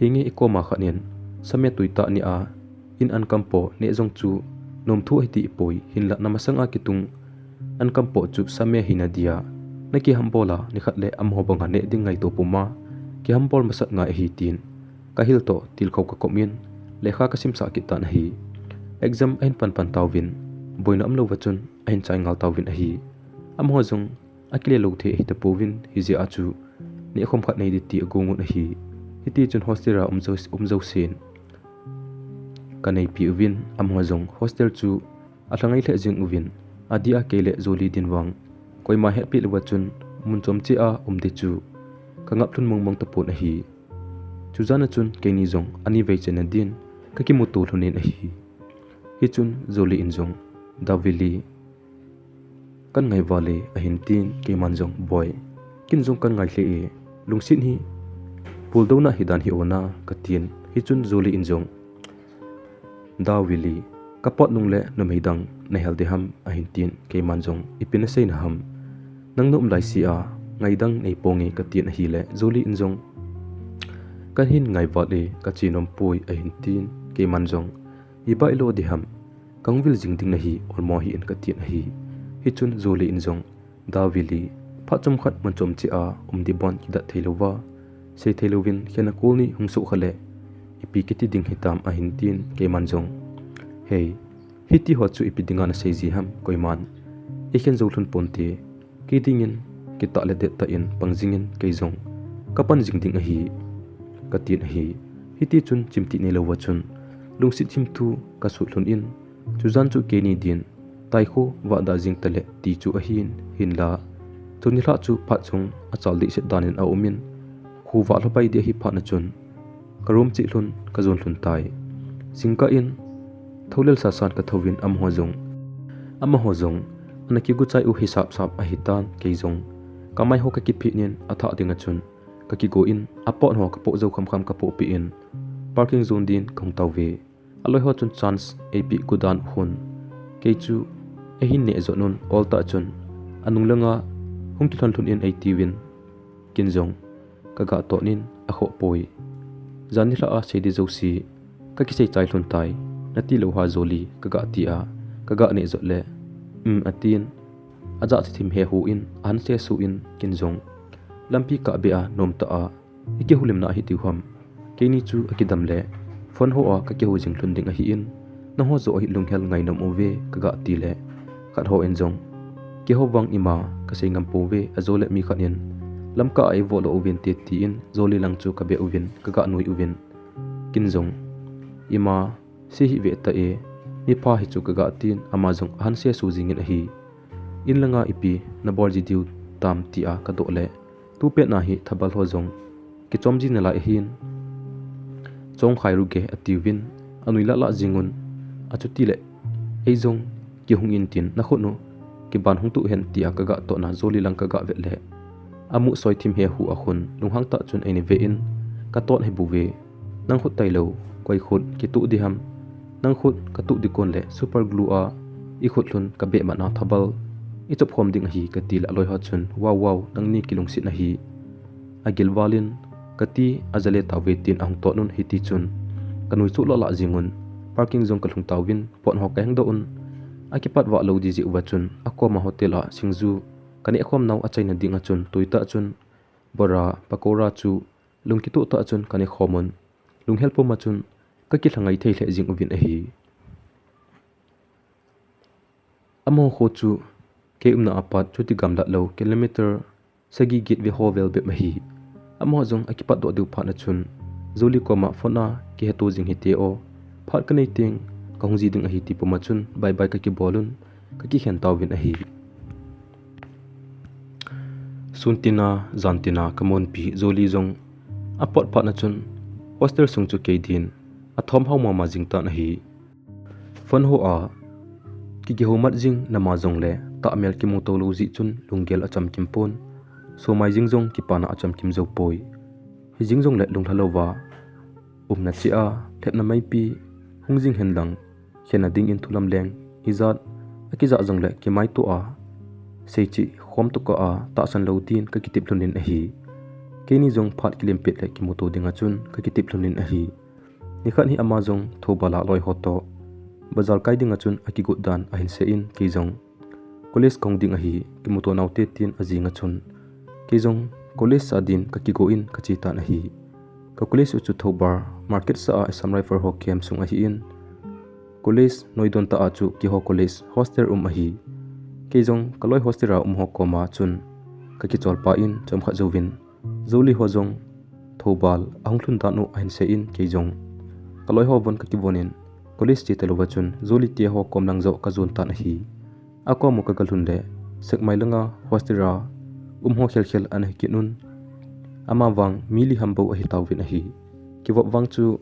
Hinge ikoma khat in, same tuitah nia, in an kampo neh jong chu, nomthu ahi ti ipoi, hinla namasang a kitung an kampo chu same hina dia, nakihambol a nikhat le amaho banga neh ding ngaito puma, kihambol masat ngai ahi tin, kahil toh tilkhou kakop in, lekha kasinsah kit tan ahi. Exam ahin panpan tauvin, boina umlouva chun ahin chai ngal tauvin ahi. Amaho jong akile lou thei ahi tapouvin, hijeh a chu nehkhom khat nei ding ti agong un ahi. Hitichun hostel a um jousen kaneipi uvin, amaho jong hostel chu alhangai lheh jing uvin, adia kei le Julie din vang, koima hetpeh louva chun mun chom cheh a um ding chu kangap lhon mongmong tapon ahi. Chujan a chun keini jong anivei chenna din kakimuto lhonin ahi. Hichun Julie in jong, Daovili, kan ngaival e, ahin tin, keiman jong, Boi, kin jong kan ngai lheh e, lungset hi puldouna hidan hi ona, katin. Hichun Julie in jong, Daovili, kapot nungle numei dang nahel ding ham, ahin tin, keiman jong, ipi nasei na ham, nang naum laisea ngaidang neiponge, katin ahile, Julie in jong, kahin ngaival e, kache nompoi, ahin tin, keiman jong, ibailo ding ham, kahung vil jing ding nahi, olmo hih in, katin ahi. Hichun Julie in jong, Daovili, phat chomkhat mun chom cheh a um ding bon kidat theilouva, sei theilouvin khenna kol ni hung soh khale, ipi kiti ding hitam, ahin tin, keiman jong, Hei, hitiho chu ipi dinga nasei ji ham, koiman eikhen jou lhon ponte, kei dingin kitah le dettah in pang jingin, kei jong kapan jing ding ahi, katin ahi. Hitichun chimtih neilouva chun lungset thimthu kasut lhonin, chujan chu keini din taikho vahda jing tale ti chu ahin, hinla, chuni lhah chu phat chung achal dehset danin aumin, khovah lhapai ding ahi phatna chun, ka room cheh lhon kajon lhon tai. Jingkah in thoulel sasan kathouvin, amaho jong, amaho jong ana kiguchai u hisap sap ahitan, kei jong kamaiho kakiphin in athah dinga chun kakigo in, apot ho kapoh jou khamkham kapohpeh in, parking zone din kahung tauve. Aloiho chun chance eipeh godan u khun, kei chu eihin neh jot un, oltah chun anung langa hung kilhon lhon in eitiuvin, kin jong kaga tonin akhohpoi. Jan nilhah a sei ding jouse kakisei chai lhon tai, natilou ha Julie, kaga tia, kaga neh jot le, Um, atin, ajah thim hehu in ahan sesuh in, kin jong lampi kahbeh a nomtah a, ikihoulimna ahi diu ham, keini chu akidam le phone ho a kakihou jing lhon ding ahin, nangho joh hi lunghel ngainom uve, kaga tile, khat ho in jong, Keiho vang ima kasei ngam pouve, ajole mi khat in lamkah a eivoh lou uvin te, tin Jolly lang chu kave uvin, kaga nui uvin. Kin jong, ima, se hih ve ta e, mipha hi chu kaga tin, ama jong ahan se su jingin ahi. In langa ipi nabol ji diu tam, tia kadoh le, tupet na hi thabal ho jong kichom ji nalai ahin, chom khai ru ge, atiuvin, anui lah lah jingun, achuti le, ei jong kihung in tin, nakhut u kiban hung tuh hen, tia kaga tohna, Jolly lang kaga vet le, amu soi thim he hu a khun, lunghang tah chun eini ve in, katon hi bu ve. Nang khut tailou, koi khut kituh di ham? Nang khut katuh di kon le super glue a ikhut lhun kabeh man a thabal ichop khom ding ahi, kati le aloi ho chun, wow, wow, nangni kilungset nahi. Agil val in, kati, aja le tauve, tin ahung tot un, hiti chun kanui chu lo lah jingun, parking jong kalhung tauvin, pot ho kaheng doh un, akipat vah lou di jeh uva chun, akoma hotel a singju kaneh khom nau achaina ding a chun, tuitah chun bora, pakora chu lungkituh tah chun kaneh khom un, lunghel pum a chun kakilhangai thei lheh jing uvin ahi. Amaho kho chu kei umna apat chuti gamlat lou, kilometer sagi get ve ho vel bep ahi. Amaho jong akipat doh diu phat a chun, Jolly koma phone a kiheto jing hite o, phat kanei teng kahung ji ding ahi, ti pum a chun bye bye kakibol un, kakikhen tauvin ahi. Sun tina, jan tina kamonpi Jolly jong apot phat a chun, hostel sung chu kei din athom hao mama jing tan ahi. Phone ho a kikihoumat jing nama jongle tahmel kimuto lou jeh chun lunggel achamkim pon, somai jing jong kipana achamkim jou poi. Hijeng jongle lunglha louva umna cheh a lhepna meipi hung jing hen lang, khenna dingin thu lamleng ijat akijah jongle kimaito a, seichih khom tokah a tahsan lou din kakitep lhon in ahi. Keini jong phat kilim pet le kimuto dinga chun kakitep lhon in ahi. Nikhat hi ama jong Thoubal a loi ho toh bazar kai dinga chun akigot dan ahin sei in, kei jong college kahung ding ahi, kimuto naute, tin ajing a chun, kei jong college sa din kakigo in kache tan ahi. Ka college u chu Thoubal market sa a Assam Rifle ho camp sung ahin, college noidon tah a chu keiho college hostel um ahi. Kei jong kaloi hostel a um ho koma chun kakicholpah in chomkhat jouvin, Jolly ho jong Thoubal ahung lhun dan u ahin sei in, kei jong kaloi ho von kakivon in, college che talouva chun Jolly teho kom lang joh kajon tan ahi. Akom u kaga lhun le, Sekmai langa hostel a um ho khelkhel ana hikit un. Amavang mi li ham bou ahitauvin ahi. Kivop vang chu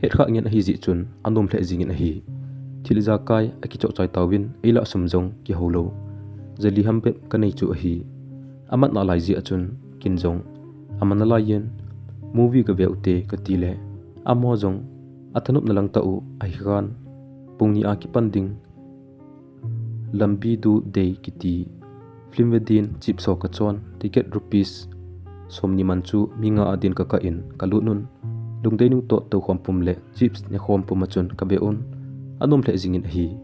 hetkhah ngen ahijeh chun anom lheh jingin ahi. Thil ijakai akichoh chai tauvin, eilah sum jong kihoulou, jali ham bep kanei chu ahi. Amat nalai jeh a chun, kin jong amat nalai in, movie gave ute kati le, amaho jong athanopna lang tah u ahikhan, pung ni a kipan ding Lambi Du Dei kiti film ve din chips ho kachon, ticket rupees somni man chu mi nga a din kakah in kalut un, lungdei nung toh toukhom pum le chips nekhom pum a chun kave un, anom lheh jingin ahi.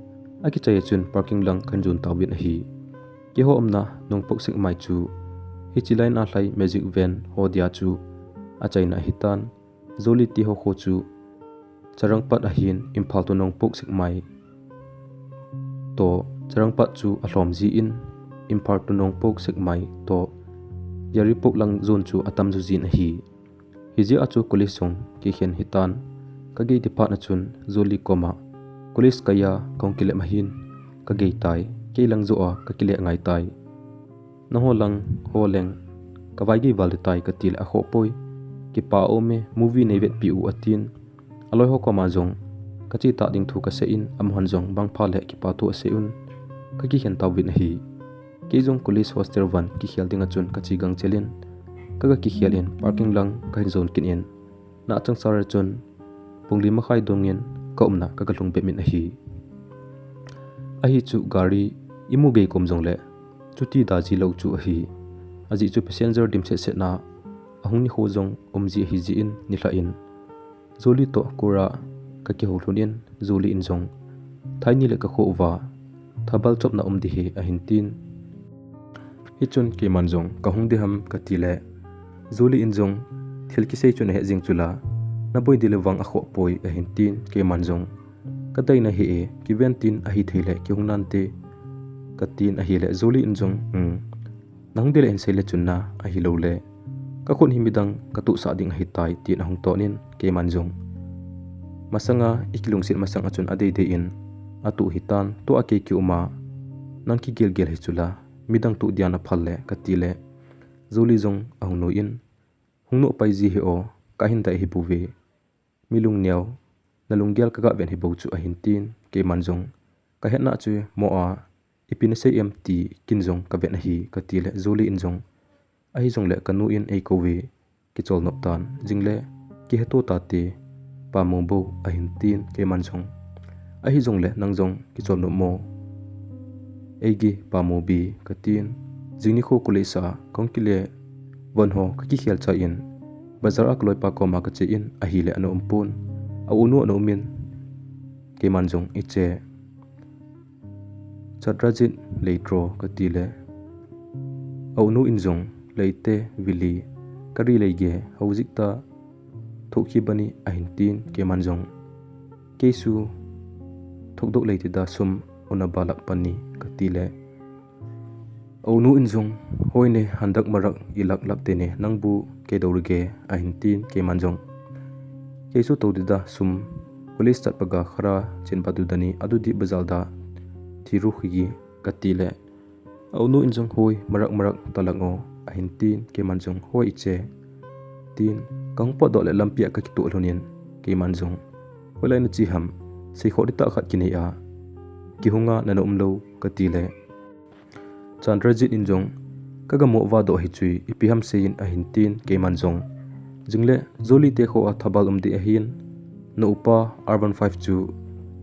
Akichai a chun parking lang kahin jon tauvin ahi. Keiho umna Nongpok Sekmai chu hiche line a lhai magic van ho dia chu achaina ahitan. Jolly teho kho chu Charangpat ahin, Imphal to Nongpok Sekmai toh Charangpat chu alhom jin, Imphal to Nongpok Sekmai toh Yairipok lang jon chu atam jo jin ahi. Hijeh a chu college jong kikhen hitan. Kagei ding phat a chun Jolly koma, college kaiya kahung kile ahin, kagei tai, kei lang joh a kakile ngai tai. Nangho lang ho leng kavaigei val ding tai kati le, akhoh poi, kipa aum e, movie neivetpi u atin. Aloi ho koma jong kache tah ding thu kasei in, amahon jong mangpha le kipa thu asei un, kakikhen tauvin ahi. Kei jong college hostel van kikhel dinga chun kache gangchel in, kaga kikhel in parking lang kahin jon kit in, nachangsal a chun pung li makhai dongin kaumna kaga lhung bep in ahi. Ahi chu gari imu gei kom jongle chuti da ji lou chu ahi. Ajeh chu passenger dimset set na ahung nikho jong um ji ahijeh in, nilhah in Jolly toh Kura kakihou lhon in, Jolly in jong, thaini le kakhoh uva thabal chopna um ding ahi, ahin tin. Hichun keiman jong kahung ding ham kati le, Jolly in jong, thil kisei chu nahet jing chu la, naboi ding le vang akhoh poi, ahin tin. Keiman jong, kadei nahi e, kiven tin, ahithei le kihung nante, katin ahile, Jolly in jong, um, Nahung dei le hin sei le chun na, ahilouleh ka khut hi midang ka tuhsah ding ahitai, tin ahung ton in keiman jong masanga i kilungset masang a chun adeidei in atuh hitan, tua kei kiuma nang kigel gel hi chula, midang tuh dia na phal le, kati le Julie jong ahung nui in, hung noh pai ji hih o, ka hin dai hi bou ve. Mi lungneo, na lunggel ka ga ven hi bou chu, ahin tin, keiman jong ka hetna chu mo a, ipi na sei em ti kin jong ka ven ahi, kati le Julie in jong, ahi jongle ka nu in ei kou ve, kichol nop tan, jing le kihe to tate, pamo bou, ahin tin, keiman jong, ahi jongle nang jong kichol nop mo, eigi pamo bi, katin, jing nikho college a kahung kile von ho ka kikhel chai in, bazar a ka loipa koma ka che in, ahile ana um pon, a unu ana um in, keiman jong i che. Chandrajit, lei tro, kati le, a unu in jong, lei te, Vili, ka ri lei ge, hou jik ta, thok hi bani, ahin tin, keiman jong, kei su thok dok lei ti da, sum una ba lak pani, kati le, a unu in jong, hoi ne, handak marak i lak lak te ne, nang bu kei dou ri ge, ahin tin, keiman jong, kei su to di da, sum, police chat paga khara chin ba du dani, adu di bazal da, thi ru khi gi, kati le, a unu in jong, hoi, marak marak ta lang o, ahin tin, keiman jong, hoi i che, tin, ka hung pot doh le lampi a ka kituh lhun in, keiman jong, hoilai na chi ham, sei kho di ta khat kinei a, kihunga na na um lou, kati le, Chandrajit in jong, ka ga mo va doh hi chui, ipi ham sei in, ahin tin, keiman jong, jing le, Julie te kho a thabal um di ahin, na upa R one five chu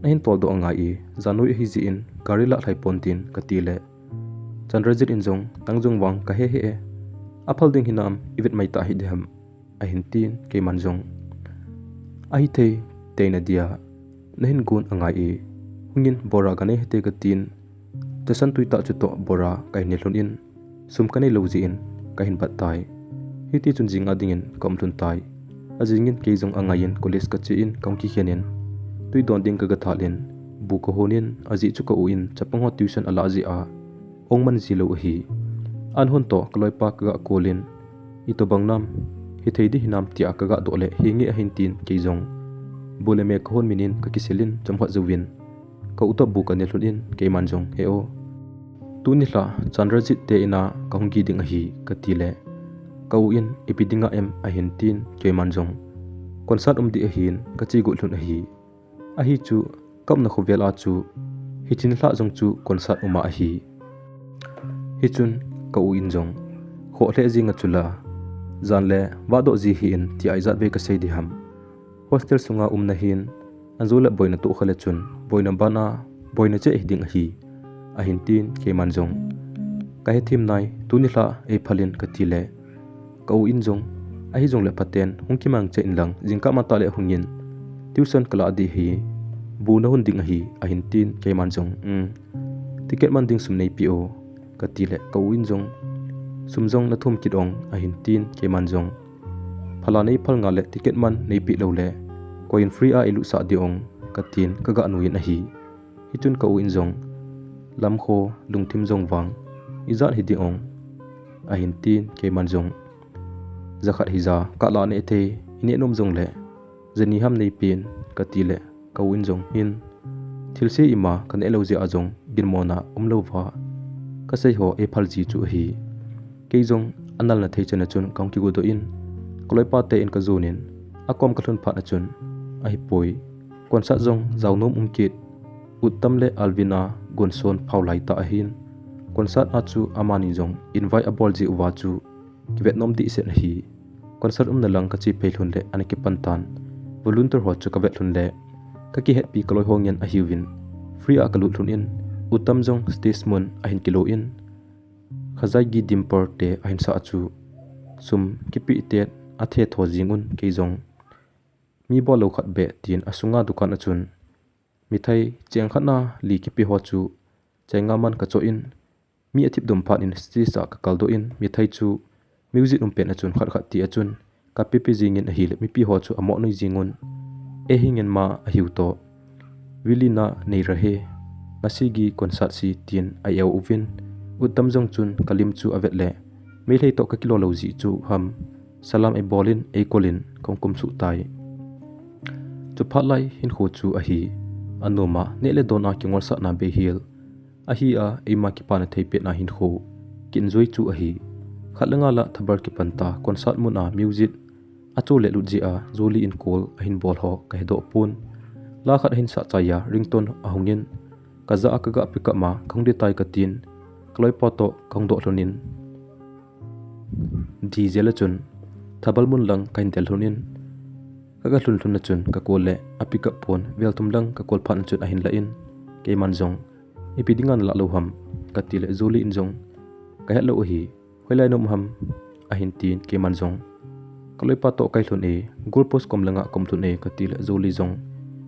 na hin tol doh angai e, janui ahi ji in, gari la lhai pon tin, kati le, Chandrajit in jong, nang jong vang ka he he e, aphal ding hinam, i vet mai ta hi di ham, ahin tin, keiman jong, ahi thei, tei na dia, na hin gun angai e, hungin bora ka nei hite, katin, Jasan tui ta chu toh bora ka hin ne lhun in, sum ka nei lou ji in, ka hin bat tai. Hiti chun jing a ding in ka um lhun tai. A jing in kei jong angai in college ka che in ka hung kikhen in, tui don ding ka ga thal in, bu ka hon in, a jeh chu ka u in chapang ho tuition a la jeh a, ong man ji lou ahi. An hon toh ka loipa ka ga kou in, i to bang nam, hi thei di hinam tia ka ga doh le, hi nge ahin tin kei jong, bu le me ka hon min in ka kisil in chomkhat jouvin, ka u toh bu ka ne lhun in, keiman jong, he o, tuni lha Chandrajit te in a ka hung gi ding ahi, kati le, ka u in, ipi ding a em, ahin tin, keiman jong, concert um di ahin, ka che got lhun ahi. Ahi chu, ka umna khovel a chu, hiche ni lha jong chu concert um a ahi. Hichun, ka u in jong, khoh lheh jing a chu la, jan le, vah doh ji hih in, tia ijat vei ka sei di ham. Hostel sunga umna hin, an jo le boina toh kha le chun, boina bana, boina cheh hi ding ahi, ahin tin, keiman jong, ka he thim nai, tuni lha ei phal in, kati le, ka u in jong, ahi jong le phaten, hung kimang cheh in lang, jingkah matah le hung in, tuition ka la di hi, bu na hon ding ahi, ahin tin, keiman jong, um, ticket man ding sum nei pe o, kati le, ka u in jong, sum jong na thum kit ong, ahin tin, keiman jong, phala nei phal nga le ticket man nei pe lou le, koi in free a ei lut sah di ong, katin, ka ga nui in ahi. Hichun ka u in jong, lam kho, lungthim jong vang, ijat hi ding ong, ahin tin, keiman jong, jakhat hija, ka la neh thei, i neh nom jong le, jani ham nei pen, kati le, ka u in jong hin, thilse ima ka neh lou jeh a jong, ginmona um lou va, ka sei ho ei phal ji chu ahi. Kei jong, a nal na thei chan a chun, ka hung kigo doh in, ka loipa te in ka jon in, a kom ka lhun phat a chun, ahi poi. Concert jong, jao nom um kit, Uttam le Alvin a gonson phau lai ta ahin. Concert a chu amani jong invite a bol ji uva chu kivet nom dih set ahi. Concert umna lang ka che phei lhun le ana kipan tan. Volunteer ho chu ka vet lhun le ka kihetpi ka loi ho ngen ahiuvin. Free a ka lut lhun in Uttam jong stage mun ahin kilo in. Khajai gi dimper te ahin sa a chu sum kipi te a the tho jing un kei jong. Mi bol lo khat be tin a sunga dukan a chun. Mithai cheng khat na li kipe ho chu cheng nga man ka cho in, mi a thip dom phat in stage a ka kal doh in, mithai chu music um pen a chun khat khat ti a chun ka pepe jing in ahile mipi ho chu a mo noi jing un, e hi ngen ma a hiu to. Vili na nei ra he, na si gi concert si tin a eu uvin, Uttam jong chun kalim chu avet le, Meitei toh kakilo lou jeh chu ham, salam eibolin, eikolin, kahung kumsuh tai. Chuphat lai hinkho chu ahi, anom a, neh le don a kingolsahna beihel. Ahi a, eima kipana thei petna hinkho, ki-enjoy chu ahi. Khat le nga lah thabar kipan ta, concert mun a music, acho le lut jeh a, Julie in call ahin bol ho kahedoh pon. La khat ahin sah chai a, ringtone ahungin, kajah a kaga pick up a, kahung ding tai katin, kaloipa toh kahung doh lhonin, diesel a chun, thabal mun lang kahin del lhonin, kaga lhun lhun a chun, ka call le apick up pon, vel thum lang ka call phat a chun ahin la in, keiman jong, ipi dinga nalah lou ham, kati le Julie in jong, kahet lou ahi, hoilai naum ham, ahin tin, keiman jong, kaloipa toh kai lhun e, goal post kom langa kom lhun e, kati le Julie jong,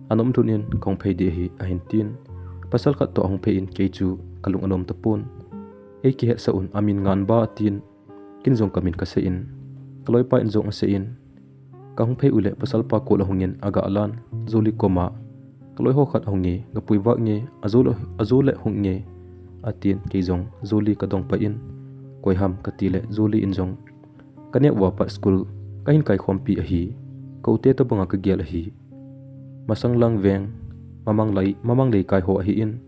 anom lhun in, kahung phei ding ahi, ahin tin, pasal khat toh ahung phei in, kei chu kalung anom tapon. Eikihetsah un, amin Nganba atin, kin jong kamin kasei in, kaloipa in jong asei in, kahung phei u le pasalpa call ahungin aga lan, Julie koma, kaloi ho khat ahung e, gapui vah nge, ajo le, ajo le hung nge, atin, kei jong, Julie kadong pai in, koi ham kati le, Julie in jong, kaneo uva pat school, kahin kaikhompi ahi, ka u te tobanga kagel ahi. Masang lang veng, mamang lei, mamang lei kai ho ahin,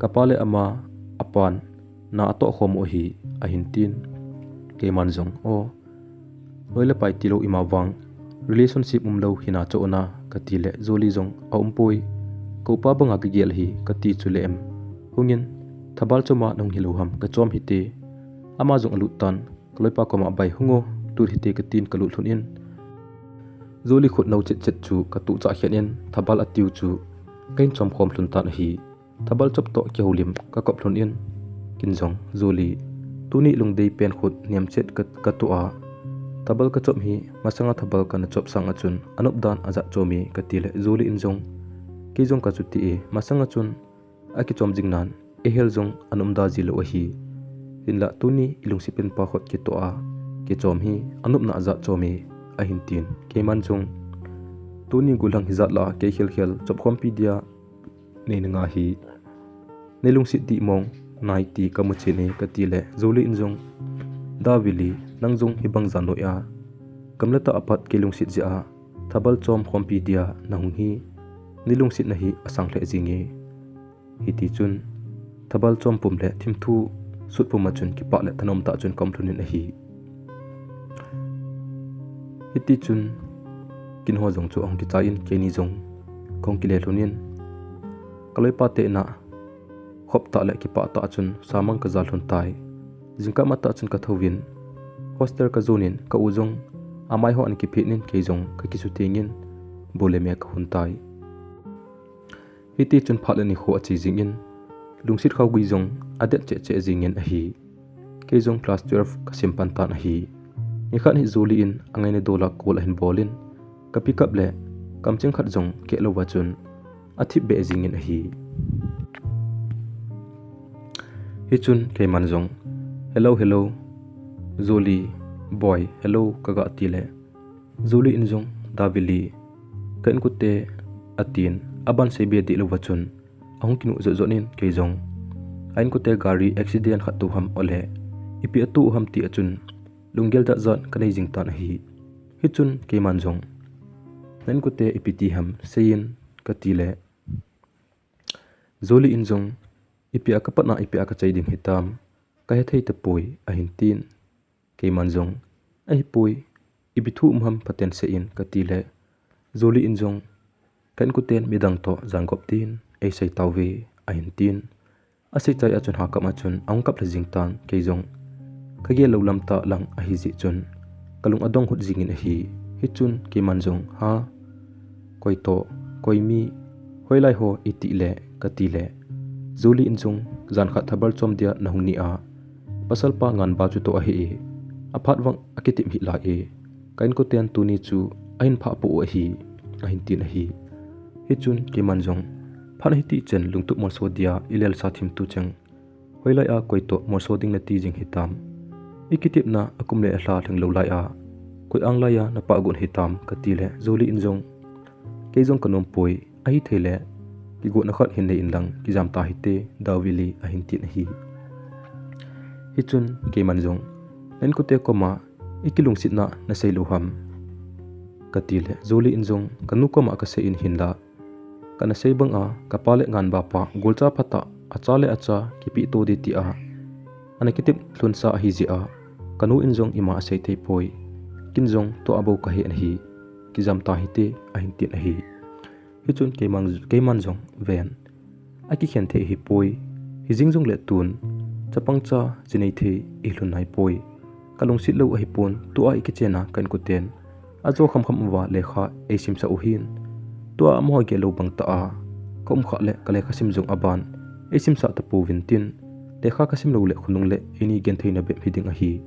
kapa le ama, apan, na atoh khom u ahi, ahin tin. Keiman jong, o, loi le pai tilou ima vang, relationship umlou hina chu ana, kati le, Julie jong, aumpoi, ka upa banga kagel ahi, kati chu le em. Hungin, thabal chom a nahung hilou ham, kachom hite. Ama jong alut tan, kaloipa koma bai hung o, lut hite katin kalut lhun in. Julie khut nou chet chet chu katuh chah khen in, thabal atiu chu kahin chom khom lhun tan ahi. Thabal chop toh kihoulim kakop lhun in, kin jong, Julie, tuni lungdei pen khut nem chet ka, katuh a. Thabal kachop hi, masanga thabal kana chop sang a chun, anop dan ajat chom e, kati le, Julie in jong, kei jong kachuti e, masanga chun, akichom jing nan, eihel jong ana umda ji lou ahi. Hinlah tuni ilungset penpa khut kitoh a, kichom hi anopna ajat chom e, ahin tin. Keiman jong, tuni gollhang hijat lah a kei khelkhel chopkhompi dia nei nanga hi, neilungset dih mong nai ti kamu chen e, kati le, Julie in jong, Davili, nang jong hibang jan noi a, gamla tah a pat kei lungset jeh a, thabal chom khompi dia nahung hi, neilungsetna hi asang lheh jing e. Hiti chun, thabal chom pum le thimthu sut pum a chun kipah le thanom tah chun kaum lhon in ahi. Hiti chun, kin ho jong chu ahung kichai in, keini jong kahung kile lhon in, kaloipa te in a khop tah le kipah tah chun samang kaja lhon tai. Jingkah matah chun kathouvin, hostel kajon in, ka u jong amai ho ana kiphin in, kei jong kakisutheng in, bu le me kahon tai. Hiti chun phat le nikho ache jing in, lungset khaogui jong adet cheh cheh jing in ahi. Kei jong class twelve kasim pan tan ahi. Nikhat hi Julie in angaina dol a call ahin bol in, ka pick up le kamcheng khat jong keh louva chun athip beh jing in ahi. Hichun keiman jong, "Hello, hello, Julie, boy, hello," kaga ti le, Julie in jong, "Davili, ka inkote," atin, aban seibe dih louva chun ahung kinuh jot jot in, kei jong a inkote gari accident khat tou ham ole, ipi atou ham ti a chun lunggel jat jat kanei jing tan ahi. Hichun keiman jong, "Na inkote ipi ti ham seiyin," kati le, Julie in jong, "Ipi a kapatna ipi a kachai ding hitam, kahethei tapoi," ahin tin. Keiman jong, "Ahipoi, ipi thu um ham phaten seiyin," kati le, Julie in jong, "Ka inkoten midang toh jangop tin eisei tauve," ahin tin. Asei chai a chun hakam a chun ahung kap lha jing tan, kei jong kagel lou lam tah lang ahi jeh chun kalung adong hut jing in ahi. Hichun keiman jong, "Ha, koi toh, koi mi, hoilai ho iti le," kati le, Julie in jong, "Jan khat thabal chom dia nahung nia, pasal pa nganba chu toh ahi e, aphat vang akitep hih lai e, ka inkoten tuni chu ahin phah pou ahi," ahin tin ahi. Hichun keiman jong, "Phat hiti chen lungtup molso dia ilelsa thimthu cheng, hoilai a koi toh molso ding nati jing hitam? Ikitepna akum le alha lhing lou lai a, koi ang lai a napah gon hitam?" kati le, Julie in jong, "Kei jong kanom poi, ahithei le kigotna khat hin nei in lang kijam ta hite, Davili," ahin tin ahi. Hichun keiman jong, na inkote koma ikilungsetna nasei lou ham, kati le, Jolly in jong, kanu koma kasei in hinla, kana sei banga, kapa le nganbapa golcha phatah, acha le acha kipeh to ding tia ana kitep lhonsa ahi jeh a, kanu in jong ima asei thei poi. Ken jong tua bou kahe ahi, kijam tahite, ahin tin ahi. Hichun keiman, keiman jong ven, akikhen thei ahipoi. Hijing jongle tun, chapang cha jinei thei ilhun naipoi. Kalungset lou ahipon, tua ikichenna ka inkoten ajo khamkham uva lekha eisimsah u hin, tua amaho gel lou bangtah a kaum khah le, kalekha sim jong aban eisimsah tapouvin tin, lekha kasim lou le khonung le eini gentheina bep hiding ahi.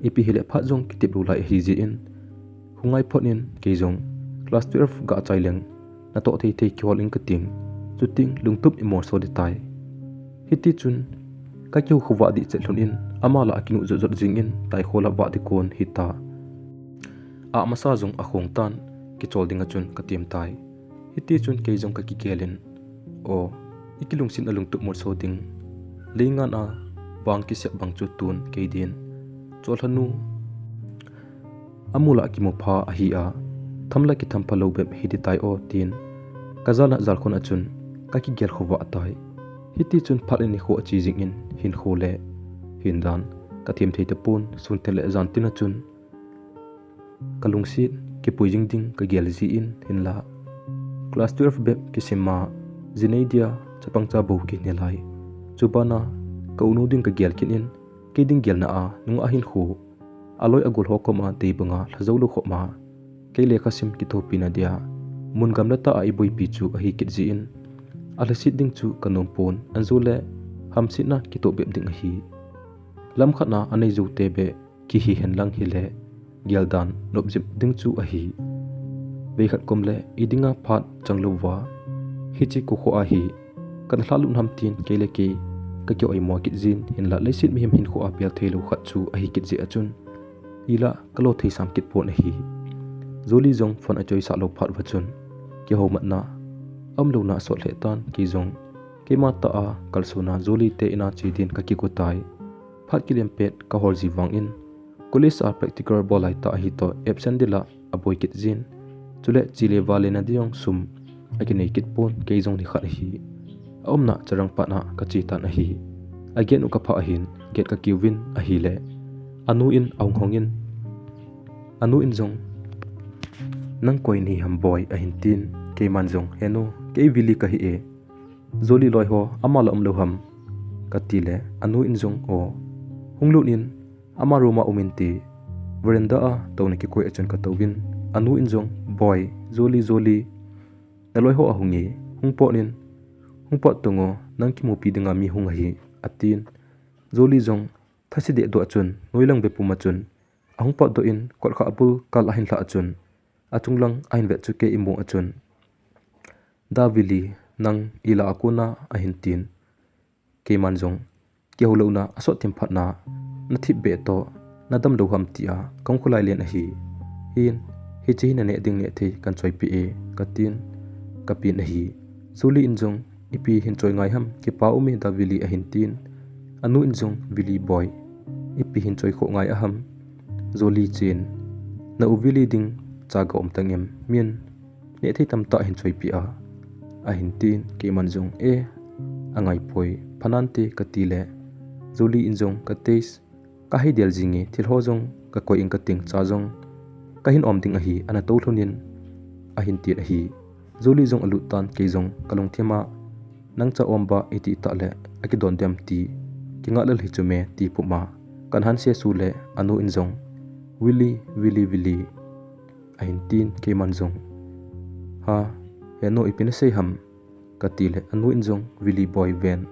Ipi hile phat jong kitep lou lai ahi jeh in, hungai phot in kei jong class twelve gachai leng natoh thei thei kihol ing kating, chuteng lungtup imolso ding tai. Hitichun kakihoukhovah ding chet lhon in, ama lah a kinuh jotjot jing in, taikho lah vah ding kon hita. Amasa jong akhong tan, kichol dinga chun katem tai. Hitichun kei jong kakigel in, o, ikilungsetna lungtup molso ding leingan a vang kisep bang chu tun kei din, cholhanu amu lah kimu pha ahi a, tham lah kitham pha lou bep hiding tai o, tin kajal a jalkhun a chun kakigel khovah tai. Hitichun phat le nikho ache jing in, hinkho le hindan kathem thei tapon, sun tin le jan tin a chun kalungset kipui jing ding kagel jin, hinla class twelve bep kisim a, jinei dia chapang cha bou kihin nalai. Chubana ka unu ding kagel kit in, kei ding gelna a nungah hinkho, aloi agol ho koma dei banga lhajou lou khop ma, kei lekha sim kithopina dia mun gamla tah a iboipi chu ahi kit jin, alhaset ding chu kanom pon, ajole hamsetna kitoh bep ding ahi. Lamkhat na anei jou te beh kihi henlang hile, geldan nopjep ding chu ahi. Veikhat kom le idinga phat chang louva, hiche kokho a hi kana lhalut ham tin kei le kei kakioimo kit jin, hinla leiset mihem hinkho a bel theilou khat chu ahi kit jeh a chun, ilah kalo thei sam kit pon ahi. Jolly jong phone achoisah lou phat uva chun, kihoumatna aumlouna asot lheh tan, kei jong keima tah a kalsona Jolly te in a che din kakigo tai. Phat kilem pet kahol ji vangin, college a practical bol lai tah ahi toh absent ding lah aboi kit jin. Chule che le vale na ding jong sum akinei kit pon, kei jong nikhat ahi, aumna charang pat a kache tan ahi. Agate u kaphah ahin, gate kakiuvin ahile, anu in ahung hongin, anu in jong, nang koi nahi ham boi, ahin tin, keiman jong, henu, kei Willy kahi e, Jolly loi ho ama lah umlou ham, kati le, anu in jong, o, hung lut in, ama room a um inte, veranda a touna kikoi a chun katouvin, anu in jong, boi, Jolly, Jolly, naloi ho ahung e, hung pot in, hung pot tung o, nang kimupi dinga mi hung ahi, atin. Jolly jong thase dehdoh a chun, noilang ve pum a chun ahung potdoh in, kotkhah bul kal ahin lhah a chun, achunglang ahin vet chu kei imu a chun, Da Willy, nang ilah a kona, ahin tin. Keiman jong, kihoulouna asot thim phat na, nathip beh toh nadam lou ham tia kahung kholai len ahi. Hin, hiche hi naneh ding neh thei kahin choipeh e, katin, kapen ahi. Jolly in jong, ipi hin choi ngai ham, kipa um e Da Willy, ahin tin. Anu in jong, Willy boi, ipi hin choi khoh ngai aham, Jolly chen, na u Willy ding chaga um tang em, min neh thei tamtah hin choipeh a, ahin tin, keiman jong, e, angai poi, phanante, kati le, Jolly in jong, ka taste kahei del jinge, thil ho jong kakoi ing kating, cha jong kahin om ding ahi, ana tou lhon in, ahin tin ahi. Jolly jong alut tan, kei jong kalungthim a, nang cha om ba iti tah le, akidon dem ti, kingah lel hi chu me ti pum a, kahin hanse su le, anu in jong, Willy, Willy, Willy, ahin tin, keiman jong, ha, henu, ipi nasei ham, kati le, anu in jong, Willy boi ven,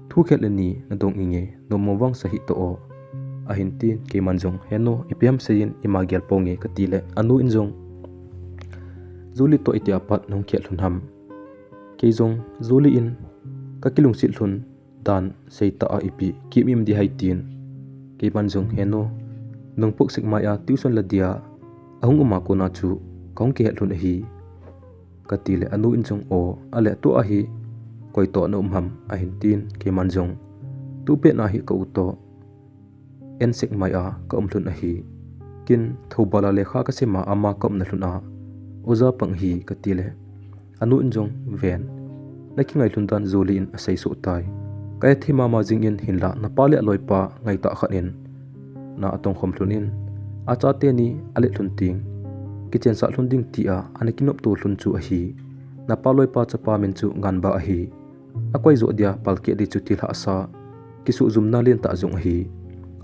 thu khat le ni nadong inge, nommo vang sa hih toh o, ahin tin, keiman jong, henu, ipi ham seiyin, ima gel ponge, kati le, anu in jong, Jolly toh itia pat nahung khet lhon ham, kei jong Jolly in kakilungset lhon dan seitah a ipi kiim im ding ham tin, keiman jong, henu, nung puksik mai a tuition la dia ahung um a kona chu kahung kihet lhon ahi, kati le, anu in jong, o, ale tua hi koi toh na um ham, ahin tin, keiman jong, tupet na hi ka u toh en sek mai a ka um lhun ahi. Kin Thoubal a lekha ka sim a ama ka umna lhun a oja pang ahi ka ti le, anu in jong ven, na kingai lhun dan Julie in a sei soh tai. Ka hethem mama jing in hinla na pa le a loipa ngai tah khat in na a tong khom lhun in, a chate ni a let lhun ting, kichen sah lhun ding ti a ana kinop to lhun chu ahi. Na pa loipa chapa min chu Nganba ahi. A koi joh dia palkeh di chu thil hahsa, kisuh jumna len tah jong ahi.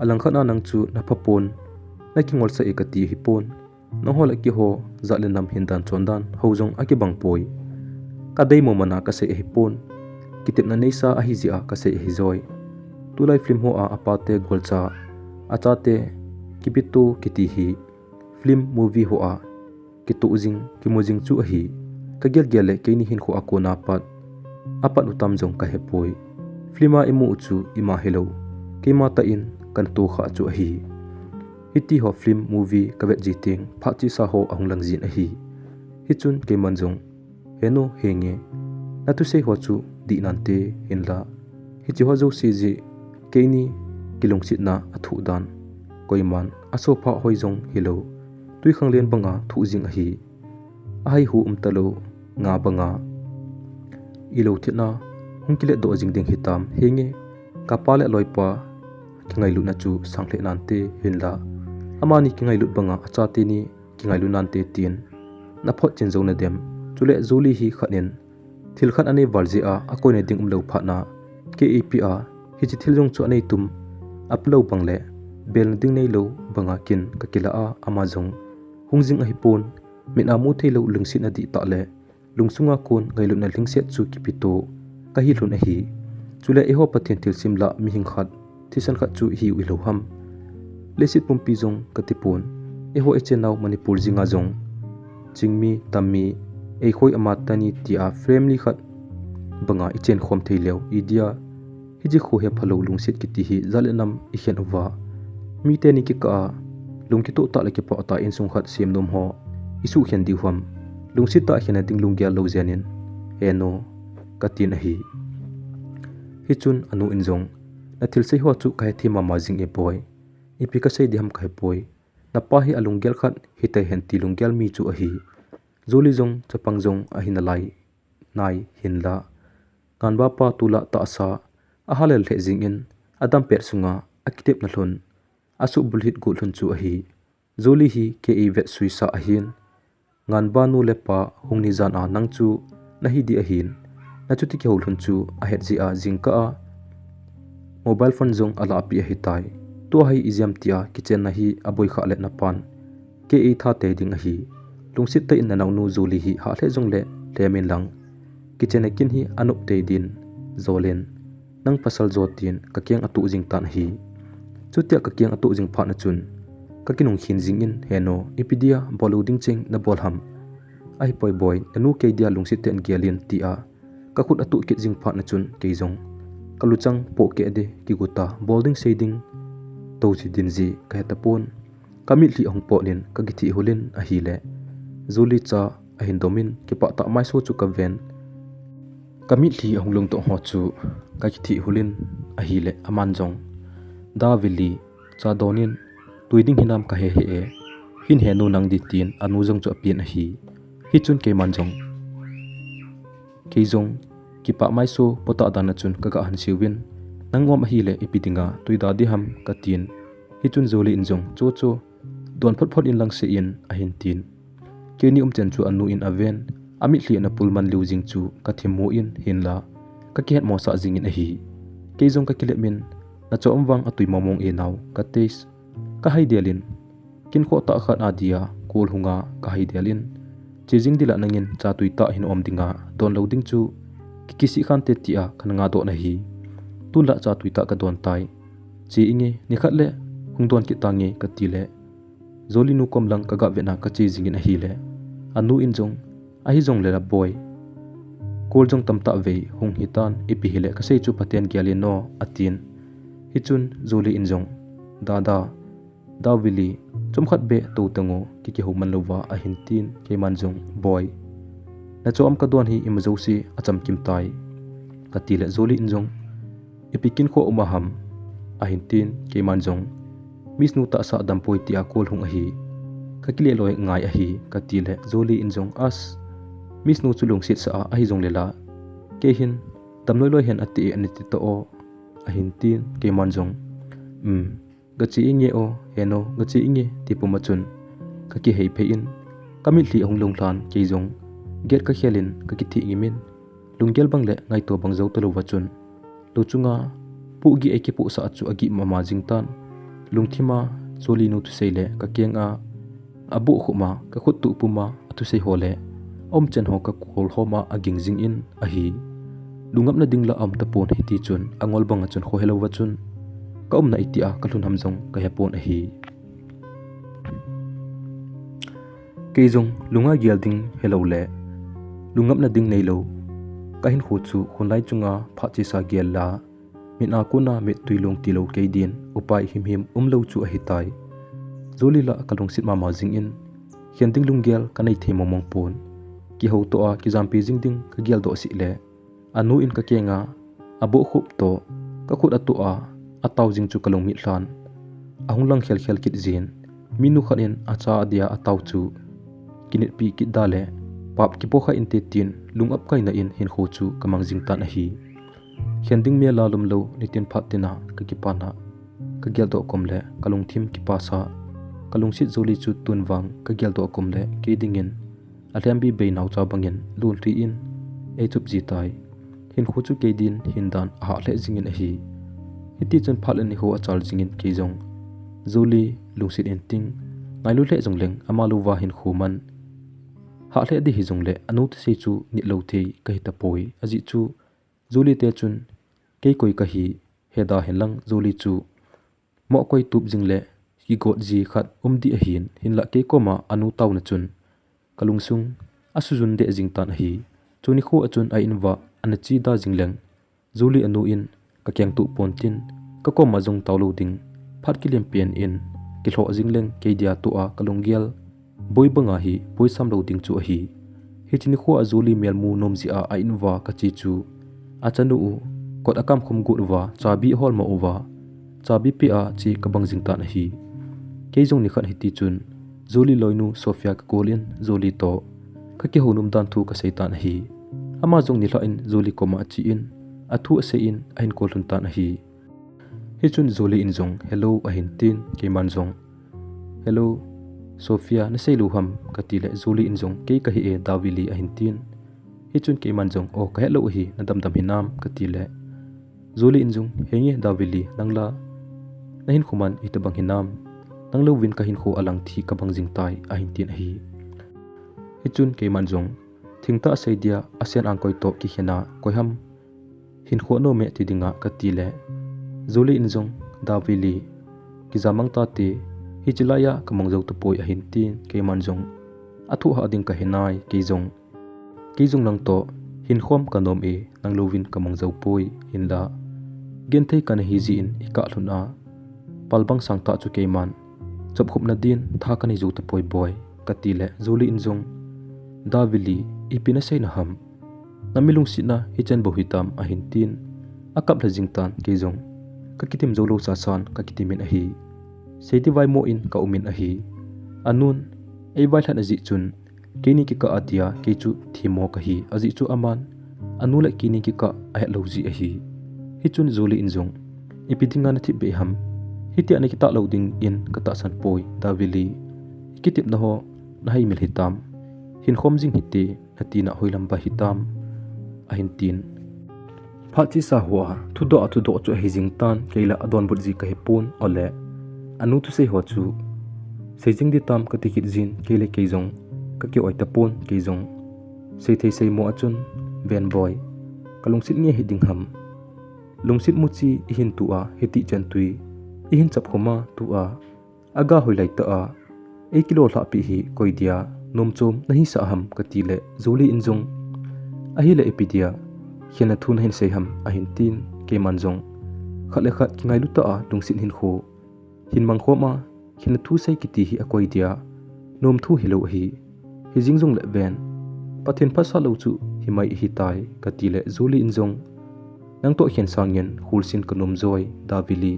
A langkhat a nang chu na pha pon, na kingol sah e ka ti ahi pon. Nangho le keiho jat le nam hin dan chon dan ho jong a kibang poi. Ka dei mo mana ka sei ahi pon. Kitepna neisa ahi jeh a ka sei ahi joi. Tulai film ho a a pate golcha, a chate kipito kiti hi film movie ho a kitoh jing, kimu jing chu ahi. Ka gel gel le keini hinkho a kona pat, a pat u tam jong ka he poi. Film a i mu u chu ima hilou, keima tah in kan to kha chu ahi. Hiti ho film movie ka vet ji teng, phat chesa ho ahung lang jin ahi. Hichun keiman jong, he nu, he nge, na thusei ho chu dih nante hinla, hiche ho jouse jeh keini kilungsetna a thuh dan, koiman a sopha hoi jong hilou, twikhanglen banga thuh jing ahi. A haihu um talou, nga banga ilou thetna hung kilet doh jing ding hitam, he nge, ka pa le loipa kingailutna chu sang lheh nante hinla, amani kingailut banga a chate ni kingailu nante tin na photchen jou na dem? Chule Julie hi khat in thil khat anei val jeh a a koina ding umlou phat na, kei ipi a hiche thil jong chu anei tum, a pelou bang le belna ding neilou banga kin ka kila a, ama jong hung jing ahi pon. Mit a mu theilou lungsetna dihtah le lungsunga kon ngailutna lungset chu kipito ka hi lhun ahi. Chule eiho Pathen thilsem lah mihing khat, thisan khat chu ihiu hilou ham? Leiset pumpi jong ka ti pon. Eiho i chennau Manipur jinga jong, Chingmi, Tammi, Eikhoi, Amatani tia family khat banga i chen khom thei leu, i dia hiche kho hephalou lungset kiti hi jat le nam i khen uva, mite ni kikah a lung kitoh tah le kipah tah insung khat sem nom ho i suh khen diu ham? Lungset tah a khen a ding lunggel lou jen in, he nu, ka tin ahi. Hichun anu in jong, na thilsei ho chu ka hethem mama jing e boi. Ipi ka sei di ham ka he poi. Na pa hi a lunggel khat hitei hen ti lunggel mi chu ahi. Julie jong chapang jong ahi nalai nai hinla, Nganba pa tulai tahsa a halel lheh jing in, a dam pet sunga a kitepna lhun, a suh bulhit gu lhun chu ahi. Julie hi kei i vet suisa ahin, Nganba nu le pa hung ni jan a nang chu na hi di ahin, na chuti kihou lhun chu a het jeh a jingkah a mobile phone jong a lahpeh ahi tai. Tua hi ijeh ham tia kichenna hi a boi khah le na pan kei i tha tei ding ahi. Lungset tah in na naonu Julie hi hah lheh jongle lhem in lang, kichenna kin hi a nop tei din, jol in, nang pasal jo tin ka keng a tuh jing tan ahi. Chutia ka keng a tuh jing phat na chun, ka kinung khin jing in, he nu, ipi dia bol lou ding cheng na bol ham? Ahi poi boi, na nu kei dia lungset tah in gel in tia ka khut a tuh kit jing phat na chun kei jong ka luchang pohkeh di kigu ta, bol ding sei ding tou ji din ji ka he tapon. Ka mitlhi ahung pot in ka kithih hul in ahile, Julie cha ahin dom in kipah tah maiso chu ka ven. Ka mitlhi ahung lungdoh ho chu ka kithih hul in ahile, aman jong, Da Willy, cha don in, tui ding hinam ka he hih e, hin he nu nang di tin anu jong chu a pen ahi. Hichun keiman jong, kei jong kipah maiso potah dan a chun ka ga han siu in, nang um ahile ipi dinga tui da di ham ka tin. Hichun Julie in jong, cho cho, don phot phot in lang se in, ahin tin. Keini umchan chu anu in a ven, a mitlhi ana pul man lheh jing chu ka thim mu in hinla, ka kihet mosah jing in ahi. Kei jong ka kilep in, na cho um vang a tui mong mong e nao, ka teis. Ka hai del in, kin khoh tah khat a dia kol hunga ka hai del in, che jing dila nangin cha tui tah hin um dinga, don lou ding chu ki kisih khan te tia ka na nga doh na hi. Tun la cha tui tah ka don tai. Che inge, nikhat le hung don kit tange ka ti le, Julie nu kom lang ka ga vet na ka che jing in ahile, anu in jong, ahi jongle la boi, kol jong tamtah vei hung hitan, ipi hile ka sei chu phaten gel in o, atin. Hichun Julie in jong, Da da, Da Willy, chomkhat beh tou tang o, ki kihou man louva, ahin tin, keiman jong, boi, na cho um ka don hi ima jouse a chamkim tai, ka ti le Julie in jong, ipi kin khoh um a ham, ahin tin, keiman jong, Miss nu tahsa adam poi tia call hung ahi. Ka kile loi ngai ahi, ka ti le Jolly in jong, as, Miss nu chu lungset sa a ahi jong le la, kei hin dam loi loi hen ati e, ani ti to o, ahin tin, keiman jong, um, ga che inge o, he no, ga che inge, ti puma chun ka kihei phei in, ka mitlhi ahung lhung lhan, kei jong gate ka khel in ka kithi ngim in, lunggel bang le ngaito bang jou talou va chun, lou chunga pohgih ei kipohsah chu agih mama jing tan. Lungthim a Jolly nu thusei le ka keng a aboh khum a, ka khut tuh puma athusei ho le aumchan ho ka kol hom a aging jing in ahi. Lungngapna ding la aum tapon, hiti chun angol bang a chun kho helou va chun ka umna iti a ka lhun ham jong ka hepon ahi. Kei jong lunga gel ding helou le lungngapna ding neilou ka hinkho chu khonlai chunga phat chesa gel la, mit a kona mittui long tilou kei din upai himhim umlou chu ahitai. Jolly la ka lungset mama jing in, khen ding lunggel ka nei thei mong mong pon. Kihou to a kijampi jing ding ka geldoh sih le, anu in ka keng a aboh khup to, ka khut atuh a atao jing chu ka lungmit lhan. Ahung lang khel khel kit jin, minu khat in acha adia atao chu kinetpi kit da le, pap kipo kha inte tin lung apkaina in hinkho chu ka mang jing tan ahi. Khen ding mel a lomlou nitin phat tin a ka kipan a ka geldoh kom le ka lungthim kipasa, ka lungset Jolly chu tun vang ka geldoh kom le kei dingin alhembi bei naocha bangin lunlhi in ei chup ji tai. Hinkho chu kei din hin dan ahah lheh jing in ahi. Hiti chun phat le nikho achal jing in kei jong Jolly lungset in ting, ngailu lheh jong leng ama louva hinkho man hah lheh di hi jong le anu thusei chu nit lou thei ka hi tapoi. Ajeh chu Jolly te chun kei koi ka hi he da hen lang, Jolly chu mohkoi tup jing le kigot ji khat um di ahin, hinlah kei koma anu taona chun ka lungsung asujun deh jing tan ahi. Chu nikho a chun a in uva ana che da jing leng, Jolly anu in ka keng tuh pon tin, ka koma jong tao lou ding phat kilim pen in kilhoh jing leng, kei dia tu a ka lunggel boi banga hi boisam lou ding chu ahi. Hiche nikho a Jolly mel mu nom jeh a a in uva ka che chu, achanu u kot akam khum got uva, chabi ahol mo uva, chabi pe a che ka bang jing tan ahi. Kei jong nikhat hiti chun Jolly loinu Sophia ka call in, Jolly to ka kihou nom dan thu ka sei tan ahi. Ama jong nilhah in Jolly koma ache in, athu asei in ahin call lhun tan ahi. Hichun Jolly in jong, "Hello," ahin tin, keiman jong, "Hello, Sophia, na sei lou ham?" ka ti le, Jolly in jong, "Kei ka hi e, Davili," ahin tin. Hichun keiman jong, "O, ka het lou ahi, na damdam hinam?" ka ti le, Jolly in jong, "Henge, Davili, nang la na hinkho man itobang hinam? Nang louvin ka hinkho alang thi ka bang jing tai," ahin tin ahi. Hichun keiman jong, "Thingtah sei dia, asen angkoi to kikhen a, koi ham hinkho nom e ti dinga?" ka ti le, Jolly in jong, "Davili, kijamang tate, hiche laiya ka mong jou tapoi," ahin tin, keiman jong, "Athu hah ding ka hi nai, kei jong, kei jong nang to hinkhom ka nom e, nang louvin ka mong jou poi, hinla genthei ka na hi jeh in i kah lhun a, pal bang sangtah chu keiman chop khupna din tha ka nei jou tapoi boi," ka ti le, Jolly in jong, "Davili, ipi na sei na ham? Na mi lungsetna hichan bou hitam?" ahin tin, akap lha jing tan, kei jong ka kitim jou lou sasan ka kitim in ahi. Sei di vaimo in ka um in ahi. Anun ei vailhah na jeh chun, keini kikah a dia kei chu themmo ka hi, ajeh chu aman anu le keini kikah ahet lou jeh ahi. Hichun Jolly in jong, "Ipi dinga na thip beh ham? Hitia na kitah lou ding in ka tahsan poi, Davili. I kitepna ho na haimil hitam? Hinkhom jing hite, na tina hoilam ba hitam?" ahin tin. Phat chesa hoa thudoh a thudoh chu ahi jing tan, kei la adonbut ji ka hi pon, ole anu thusei ho chu sei jing di tam ka ti kit jin, kei le kei jong ka ki-oi tapon, kei jong sei thei sei mo a chun, "Ven boi, ka lungset nge hi ding ham? Lungset muchi i hin tu a, hiti chan tui i hin chap khum a tu a, aga hoi lai ta a, ei kilo lhah pi hi koi dia nom chom na hi sa ham?" ka ti le, Jolly in jong, "Ahile ipi dia khen na thu na hin sei ham?" ahin tin, keiman jong, "Khat le khat kingailu ta a lungset hinkho hin mang khom a, khen na thu sei kiti hi akoi dia nom thu hilou ahi. Hi jing jong le ven, Pathen phatsah lou chu hi mai ahi tai," ka ti le, Jolly in jong, "Nang to khen sangin khulsin ka nom joi, Davili.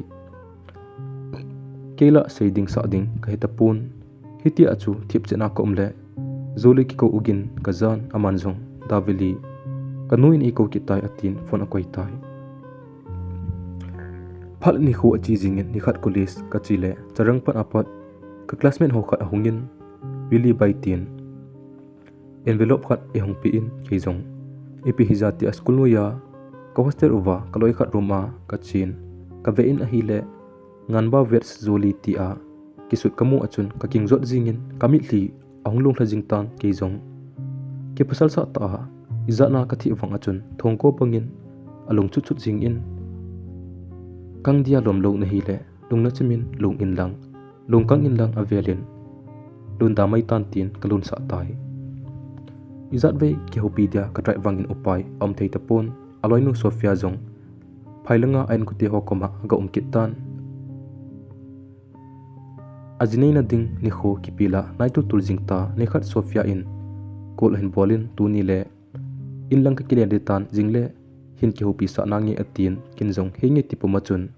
Kei la sei ding sah ding ka heta pon. Hitia chu thipchetna ka um le, Zoli kikou ugin ka jan, aman jong, Davili, ka nu in eikou kit tai, atin phone akoi tai. Phat le nikho ache jingin nikhat college ka che le, charang pan apat ka classmate ho khat ahungin, Vili bai tin envelope khat eihung pe in, kei jong ipi hija tia school noiya ka hostel uva ka loi khat room a ka chen, ka ve in ahile, Nganba vets Zoli tia kisut ka mu a chun ka kingjot jingin ka mitlhi ahung lunglha jing tan, kei jong kipasal sah tah a ijat na ka thih vang a chun thongko bangin alung chutchut jingin, kang dia lomlou nahi le, lungna chimin lung in lang, lungkang in lang avelin, lunda mai tan tin ka lunsah tai. Ijat vei kihoupi dia ka try vangin upai aum thei tapon, aloinu Sofia jong phailanga a inkote ho koma aga um kit tan. Ajinei na ding nikho kipi la nai tultul jing ta, nikhat Sofia in call ahin bolin, tuni le in lang ka kile ding tan, jing le hin kihoupi sah nange, atin, kin jong henge tipum a chun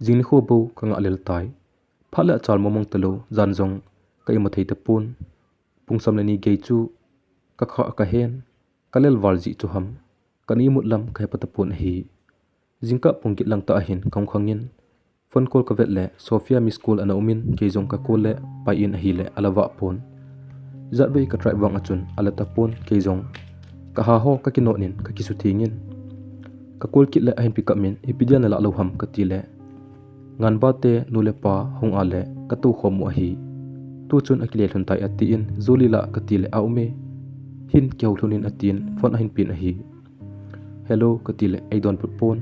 jing nikho bou ka ngah lel tai. Phat le achal momong talou, jan jong ka imu thei tapon. Pung som le ni gei chu ka kha ka hen, ka lel val jeh chu ham, ka ni imut lam ka hepa tapon ahi. Jingkah pung get lang tah ahin ka hung khangin, phone call ka vet le Sofia miss call ana umin, kei jong ka call le pai in ahile ala vah pon. Ijat vei ka try vang a chun ala tapon, kei jong ka ha ho ka kinot in ka kisuthengin, ka call kit le ahin pick up min, ipi dia nalah lou ham, ka ti le, Nganba te nu le pa hung a le ka tou khom u ahi. Tu chun akile lhon tai, atin, Zoli la, ka ti le, aume, hin kihou lhon in, atin phone ahin pen ahi. Hello, ka ti le eidonbut pon.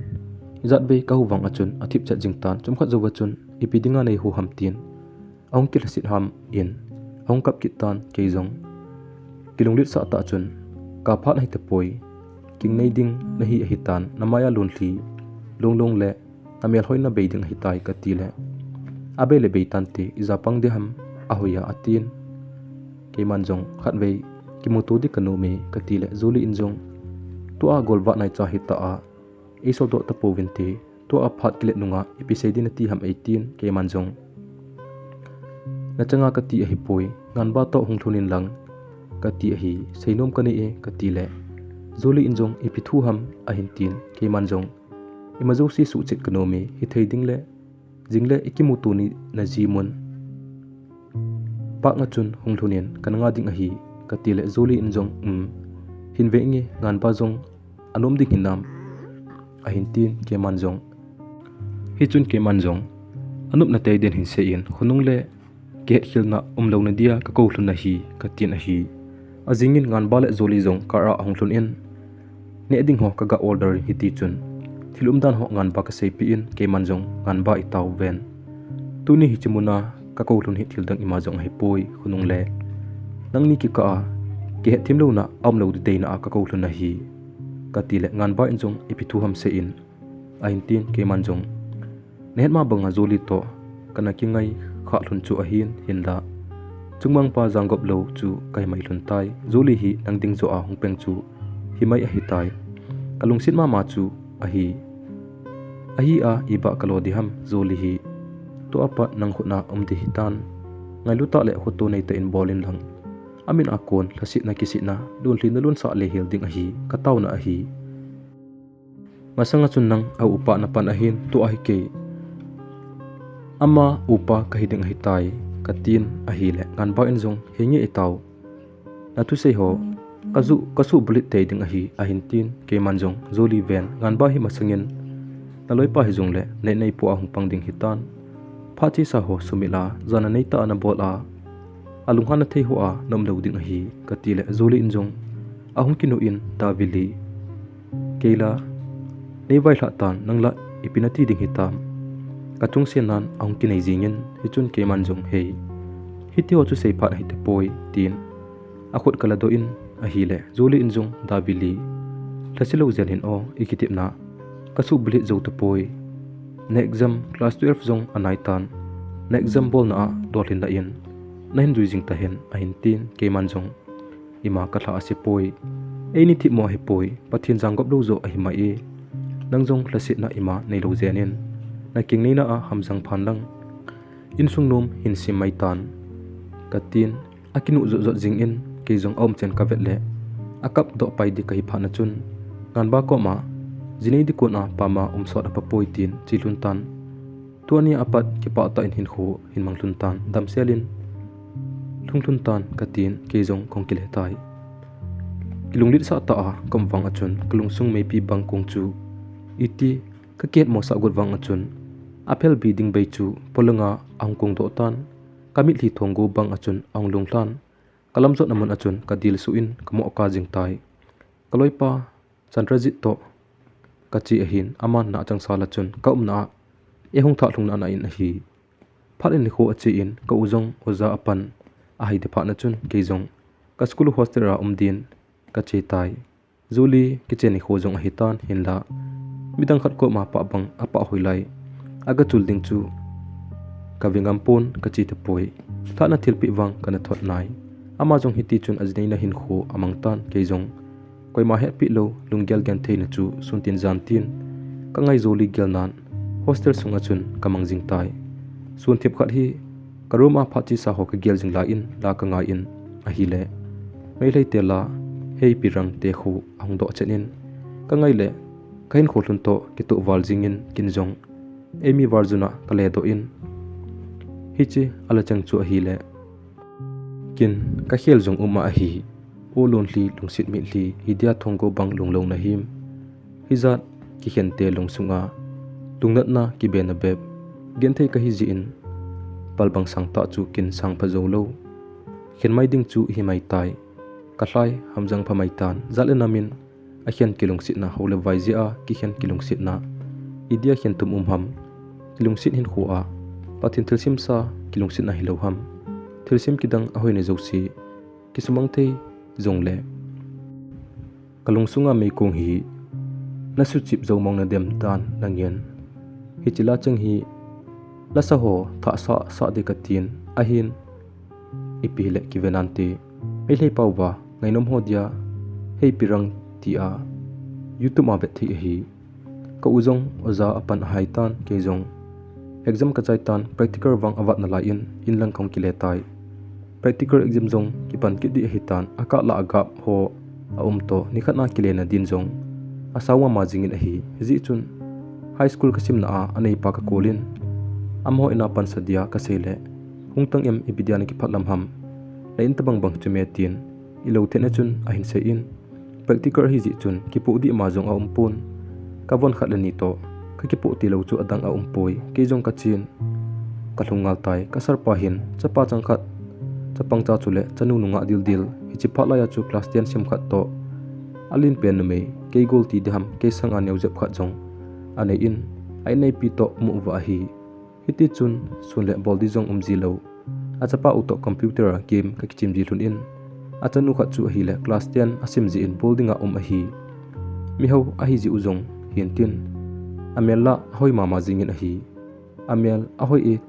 Ijat vei ka hou vang a chun athipchet jing tan, chomkhat jou a chun ipi dinga nei hou ham tin ahung kilhasit ham in ahung kap kit tan, kei jong kilunglet sah tah chun, ka phat ahi tapoi, kingnei ding nahi ahitan, namaiya lonlhi longlong le namel hoina bei ding ahitai, ka ti le, abei le bei tante, ija pang ding ham, ahoiya, atin. Keiman jong khatvei kimuto ding ka nom e, ka ti le, Zoli in jong, tua golvah naicha hita a, eisol doh tapouvin te, tua phat kilet nunga ipi sei ding nati ham, eitin, keiman jong, nachanga ka ti ahipoi, Nganba toh hung lhon in lang, ka ti ahi, seinom ka nei e, ka ti le, Zoli in jong ipi thu ham ahin tin, keiman jong, ima jouse suhchet ka nom e, hithei ding le, jing le ikimuto ni na ji mun park a chun hung lhon in, kana nga ding ahi, ka ti le, Zoli in jong, um, hin ve inge, Nganba jong anom ding hinam, ahin tin, keiman jong, hichun keiman jong, anopna tei den hin seiyin, khonung le kihetkhelna umlouna dia ka kou lhon ahi, ka tin ahi. Ajingin Nganba le Zoli jong car a ahung lhon in, neh ding ho ka ga order in, hiti chun thil umdan ho Nganba ka seipeh in, keiman jong Nganba itao ven. Tuni hiche muna ka kou lhon hi thil dang ima jong ahipoi, khonung le nangni kikah a kihetthemlouna aumlou ding deina a ka kou lhon ahi, ka ti le, Nganba in jong ipi thu ham seiyin, ahin tin, keiman jong, nahet ma banga Zoli toh kana kingai kha lhon chu ahin, hinla chungmangpa janggop lou chu kahi mai lhon tai, Zoli hi nang ding joh a hung peng chu himai ahitai, ka lungset mama chu ahi. Ahia, iba kalo ding ham, Zoli hi tua pat nang khut a um ding hitan, ngailu tah le khoto neitah in bol in lang, amin a kon lhasetna kisetna lonlhi na lonsah lehel ding ahi, ka taona ahi. Masanga chun nang a upa na pan ahin, tua hi kei ama upa kahi ding ahitai, ka tin ahile, Nganba in jong, henge itao, nathusei ho ka ju, ka suhbulhit tei ding ahi, ahin tin, keiman jong, Zoli ven, Nganba hi masangin naloipa hijongle neinei po a hung pang ding hitan, phat chesa ho sumil a, jana neitah a nabol a, alunghan na thei hoa naumlou ding ahi, ka ti le, Zoli in jong ahung kinu in, Davili, kei la nei vailhah tan, nang la ipi nati ding hitam, ka chungset nan ahung kinei jingin, hichun keiman jong, hei, hitiho chu seiphat ahitapoi, tin akhut ka ladoh in ahile, Zoli in jong, Davili, lhaselou jel hih in o, ikitepna ka suhbulhit jou tapoi, na exam class twelve jong anaitan, na exam bolna a lolhin lah in nahin jui jing tahen, ahin tin, keiman jong, ima ka lha asepoi, eini themmo ahipoi, Pathen janggop lou joh ahimai e, nang jong lhasetna ima neilou jengin, Na kingneina a hamjang phan lang. Insung nom hin sim mai tan, ka tin. A kinu jot jot jing in, kei jong a um chen ka vet le, a kap doh pai di ka hi phat na chun, nganba koma, jinei di kon a pama um sot a pa poi tin chi lhun tan. Tua ni a pat kipah tah in hinkho hin mang lhun tan, damsel in lhung lhun tan ka tin, kei jong kong kile tai. Kilunglit sah tah a ka um vang a chun, ka lungsung meipi bang kong chu iti ka kihet mo sah got vang a chun, a phelbi ding bei chu polanga a hung kong doh tan, ka mitlhi thonggo bang a chun a hung lung lhan. Ka lamjot na mun a chun ka dil suh in ka mo ka jing tai. Ka loipa Chandrajit toh ka chi ahin, ama na chang sal a chun ka umna a e hung thah lhung na na in ahi. Phat in nikho a chi in ka u jong oja a pan a hai de phat na chun kei jong ka school hostel a um din ka chi tai. Juli kichen nikho jong ahi tan hinla, midang khat koma pah bang a pah hoi lai. A ka chul ding chu ka vingam pon ka chi ta poi. Thahna thilpeh vang ka na thot nai. Ama jong hiti chun a jinei na hinkho a mang tan, kei jong koima hetpeh lou, lunggel genthei na chu sun tin jan tin ka ngai Juli gel nan hostel sung a chun ka mang jing tai. Sun thip khat hi ka room a phat chi sa ho ka gel jing lai in la ka ngai in ahile, Meitei te la, hei pirang te khu a hung doh chen in ka ngai le, ka hinkho lhun toh kitoh val jing in kin jong eimi var jun a ka le doh in, hichi a la chang chu ahile, kin ka khel jong um a ahi. O lonely, lungset mitlhi, hi dia thonggo bang lunglo na him. Hijat kikhen te lungsung a lungnatna kibe na bep, genthei ka hi jeh in pal bang sang tah chu kin sang pha jou lou. Khen mai ding chu hi mai tai. Ka lhai hamjang pha mai tan, jat le nam in a khen kilungsetna ho le vai jeh a kikhen kilungsetna. I dia khen thum um ham, kilungset hinkho a Pathen thilsem sa kilungsetna hi lou ham. Thilsem kidang a hoi na jouse kisumang thei jong le, ka lungsung a meikong hi na suchip jou mong na dem dan na ngen. Hichi la chang hi la sa ho thah sa sa de ka tin ahin. Ipi le kive nante, Meitei pau va ngainom ho dia hei pirang ti a YouTube a vet thei ahi. Ka u jong oja a pan a hai tan, kei jong exam ka chai tan, practical vang a vat na lai in, in lang kong kile tai. Practical exam jong kipan kit di ahi tan, a kah la a gap ho a um toh, nikhat na kile na din jong a sao mama jing in ahi. Hijeh chun high school ka sim na a, a neipa ka call in, amaho in a pan sa dia ka sei le, hung tang em, ipi dia na kiphat lam ham, na in tabang bang chu me tin, i lo the na chun a hin sei in, practical ahi jeh chun kipoh di ma jong a um pon. Ka von khat le ni toh ka kipoh ti lou chu adang a um poi, kei jong ka chin. Ka lhung ngal tai, ka sir pa hin chapa chang khat, chapang cha chu le chanu nungah dil dil, hichi phat lai a chu class ten sim khat toh a len pen numei, kei gol ti di ham, kei sang a neo jep khat jong a nei in, a in neipi toh mu uva ahi. Hiti chun sun le bol di jong um ji lou. A chapa u toh computer a game ka kichim ji lhun in, a chanu khat chu ahile class ten a sim jeh in bol ding a um ahi. Miho ahi jeh u jong hin tin, a mel la a hoi mama jing in ahi. A mel a hoi e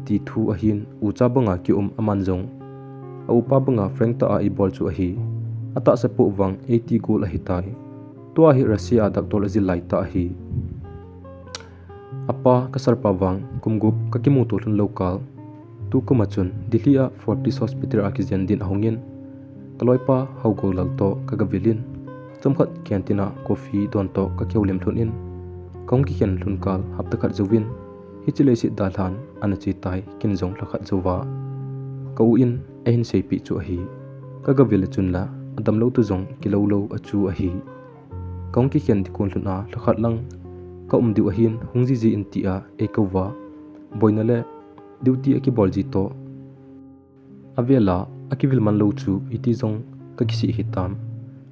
ti thu ahin, ucha banga ki um aman jong a upa banga frank tah a i bol chu ahi. A tahsa poh vang eighty goal ahi tai. Tua hi Russia a doctor a jil lai tah ahi. A pa ka sir pa vang kum gup ka kimuto lhun lou kal, tu kum a chun Delhi a Fortis Hospital a kijen din a hung in, ka loipa Haugo Lal toh ka gavil in, chomkhat canteen a coffee don toh ka kihoulim lhun in, ka hung kikhen lhun kal hapta khat jouvin, hichi leiset dalhan ana che tai, kin jong lhakhat jouva ka u in a hin seipeh chu ahi. Ka gavil a chun la, a damlou toh jong kilou lou a chu ahi. Ka hung kikhen ding kon lhun a, lhakhat lang ka um diu ahin, hung jiji in ti a ei kou va, boina le duty a kibol ji toh. A vel a, a kivil man lou chu iti jong ka kisih hi tam.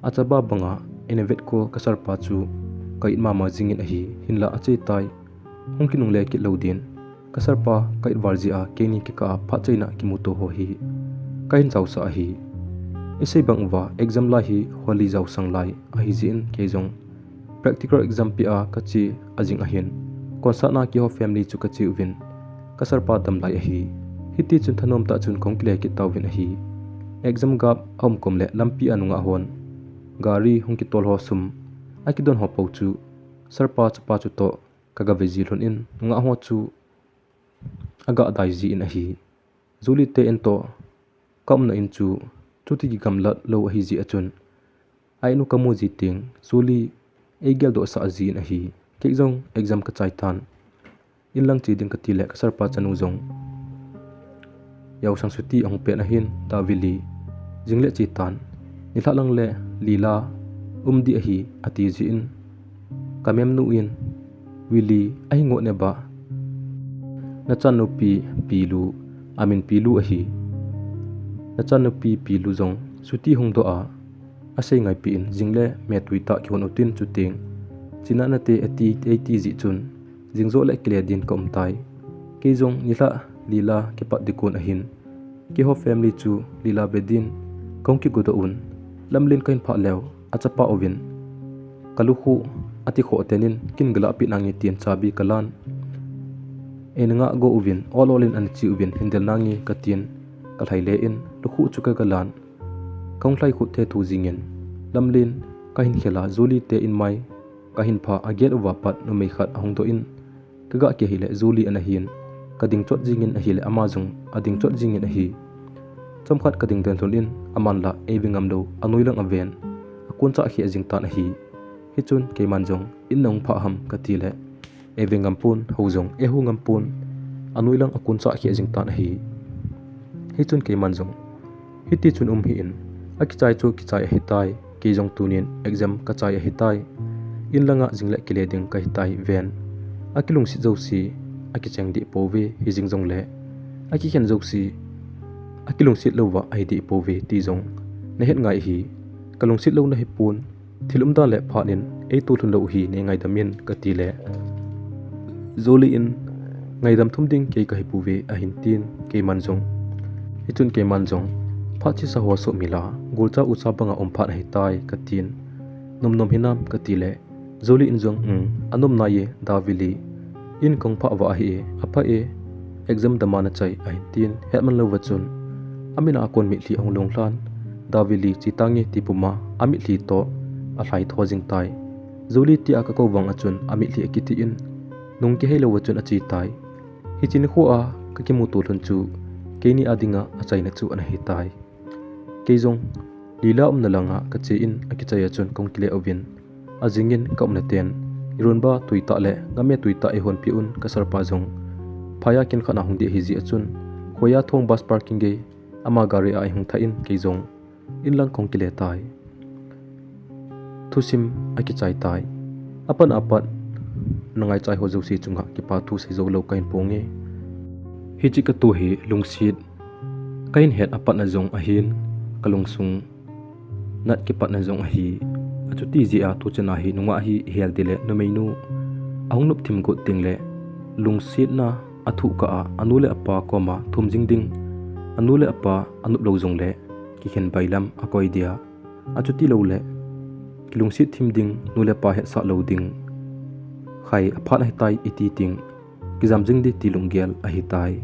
A chaba banga, ina vet ko ka sir pa chu ka it mama jing in ahi, hinla a che tai. Hung kinungle kit lou din. Ka sir pa ka it val jeh a keini kikah a phat chaina kimuto ho hi ka hin jaosah ahi. I sei bang uva exam lai hi holi jaosang lai ahi jeh in kei jong practical exam pe a ka che a jing ahin. Concert na kihou family chu ka che uvin ka sir pa dam lai ahi. Hiti chun thanom tah chun kong kile kit tauvin ahi. Exam gap a um kom le lampi a nungah hon gari hung kitol ho sum a kidon ho pou chu sir pa chapa chu toh kagave ji lhon in, nungah ho chu aga dai ji in ahi. Julie te in toh kaumna in chu chuti kigamlat lou ahi jeh a chun, a in u kamu ji teng Julie eigeldoh sah ji in ahi. Kei jong exam kachai tan, in lang che ding kati le ka sir pa chanu jong jaosang chuti ahung pen ahin, Da Willie jing le che tan, nilhah lang le Lila um ding ahi ati ji in, ka mem nu in, Willie, ahi ngot ne ba, nachan nupi Pilu, amin Pilu ahi. Nachan nupi Pilu jong chuti hung doh a, asei ngaipi in, jing le me tui tah kihon u tin chuteng, china nate ati, eiti ji chun, jing jo le kile din kaum tai. Kei jong nilhah Lila kipat ding kon ahin, keiho family chu Lila ve din kahung kigodoh un, lamlen kahin phah leu, achapa uvin kalukhuh ati khoh ten in, kin galah pi nange tin chabi kalan. Eina ngah go uvin, ol ol in ana che uvin, hin del nange katin, kalhai le in, lukhuh chu kagalan. Kahung lhai khut thethu jing in, lamlen kahin khel a, Julie te in mai kahin phah, agate uva pat numei khat ahung doh in, kaga kihei le Julie ana hin, kading chot jing in ahile ama jong ading chot jing in ahi. Chomkhat kading den lhon in, aman la eive ngam lou, anoi lang aven, akon chah kheh jing tan ahi. Hichun keiman jong, in nahung phah ham kati le, eive ngam pon, hou jong eiho ngam pon, anoi lang akon chah kheh jing tan ahi. Hichun keiman jong, hiti chun um hih in, akichai chu kichai ahitai, kei jong tunin exam kachai ahitai, in langa jing le kile ding kahitai ven. Akilungset jouse akicheng deh pouve, hijing jongle akikhen jouse akilungset louva ahi deh pouve ti jong nahet ngai ahi. Kalungset lou nahi pon, thil umdan le phat in eitoh lhon lou hi neingaidam in kati le, Julie in, ngaidam thum ding kei kahi pouve ahin tin, keiman jong, hichun keiman jong, phat chesa ho sohmil a, golcha ucha banga um phat ahitai katin, nomnom hinam kati le, Julie in jong, um, anom nai e Da Willie, in kahung phah uva ahi e, apha e, exam dama nachai ahin tin, hetman louva chun, amin a akon mitlhi ahung long lhan, Da Willie che tange ti puma, amitlhi toh alhai tho jing tai. Julie tia kakou vang a chun, amitlhi akiti in, nung kihei louva chun ache tai. Hiche nikho a kakimuto lhon chu, keini a dinga achaina chu ana hitai. Kei jong Lila umna langa kache in, akichai a chun kahung kile uvin, ajing in kaumna ten, ironba tui tah le ngame tui tah eihonpeh un, ka sir pa jong phai a kin khat a hung ding ahi jeh a chun, khoiya thong bus parking gei ama gari a eihung thah in, kei jong in lang kahung kile tai. Thusim akichai tai. Apat apat nangaichai ho jouse chunga kipa thu sei jou lou kahin ponge. Hiche katoh hi lungset kahin het apatna jong ahin, kalungsung nat kipatna jong ahi. Achuti jeh a tuchan a hi nungah hi ihel ding le numeinu ahung nop thim got ding le lungsetna athoh kah a, anu le apa koma thum jing ding, anu le apa anop lou jongle kikhen bailam akoi dia, achuti loule kilungset thim ding, nu le pa hetsah lou ding khai aphat ahitai iti teng, kijam jing ding ti lunggel ahitai.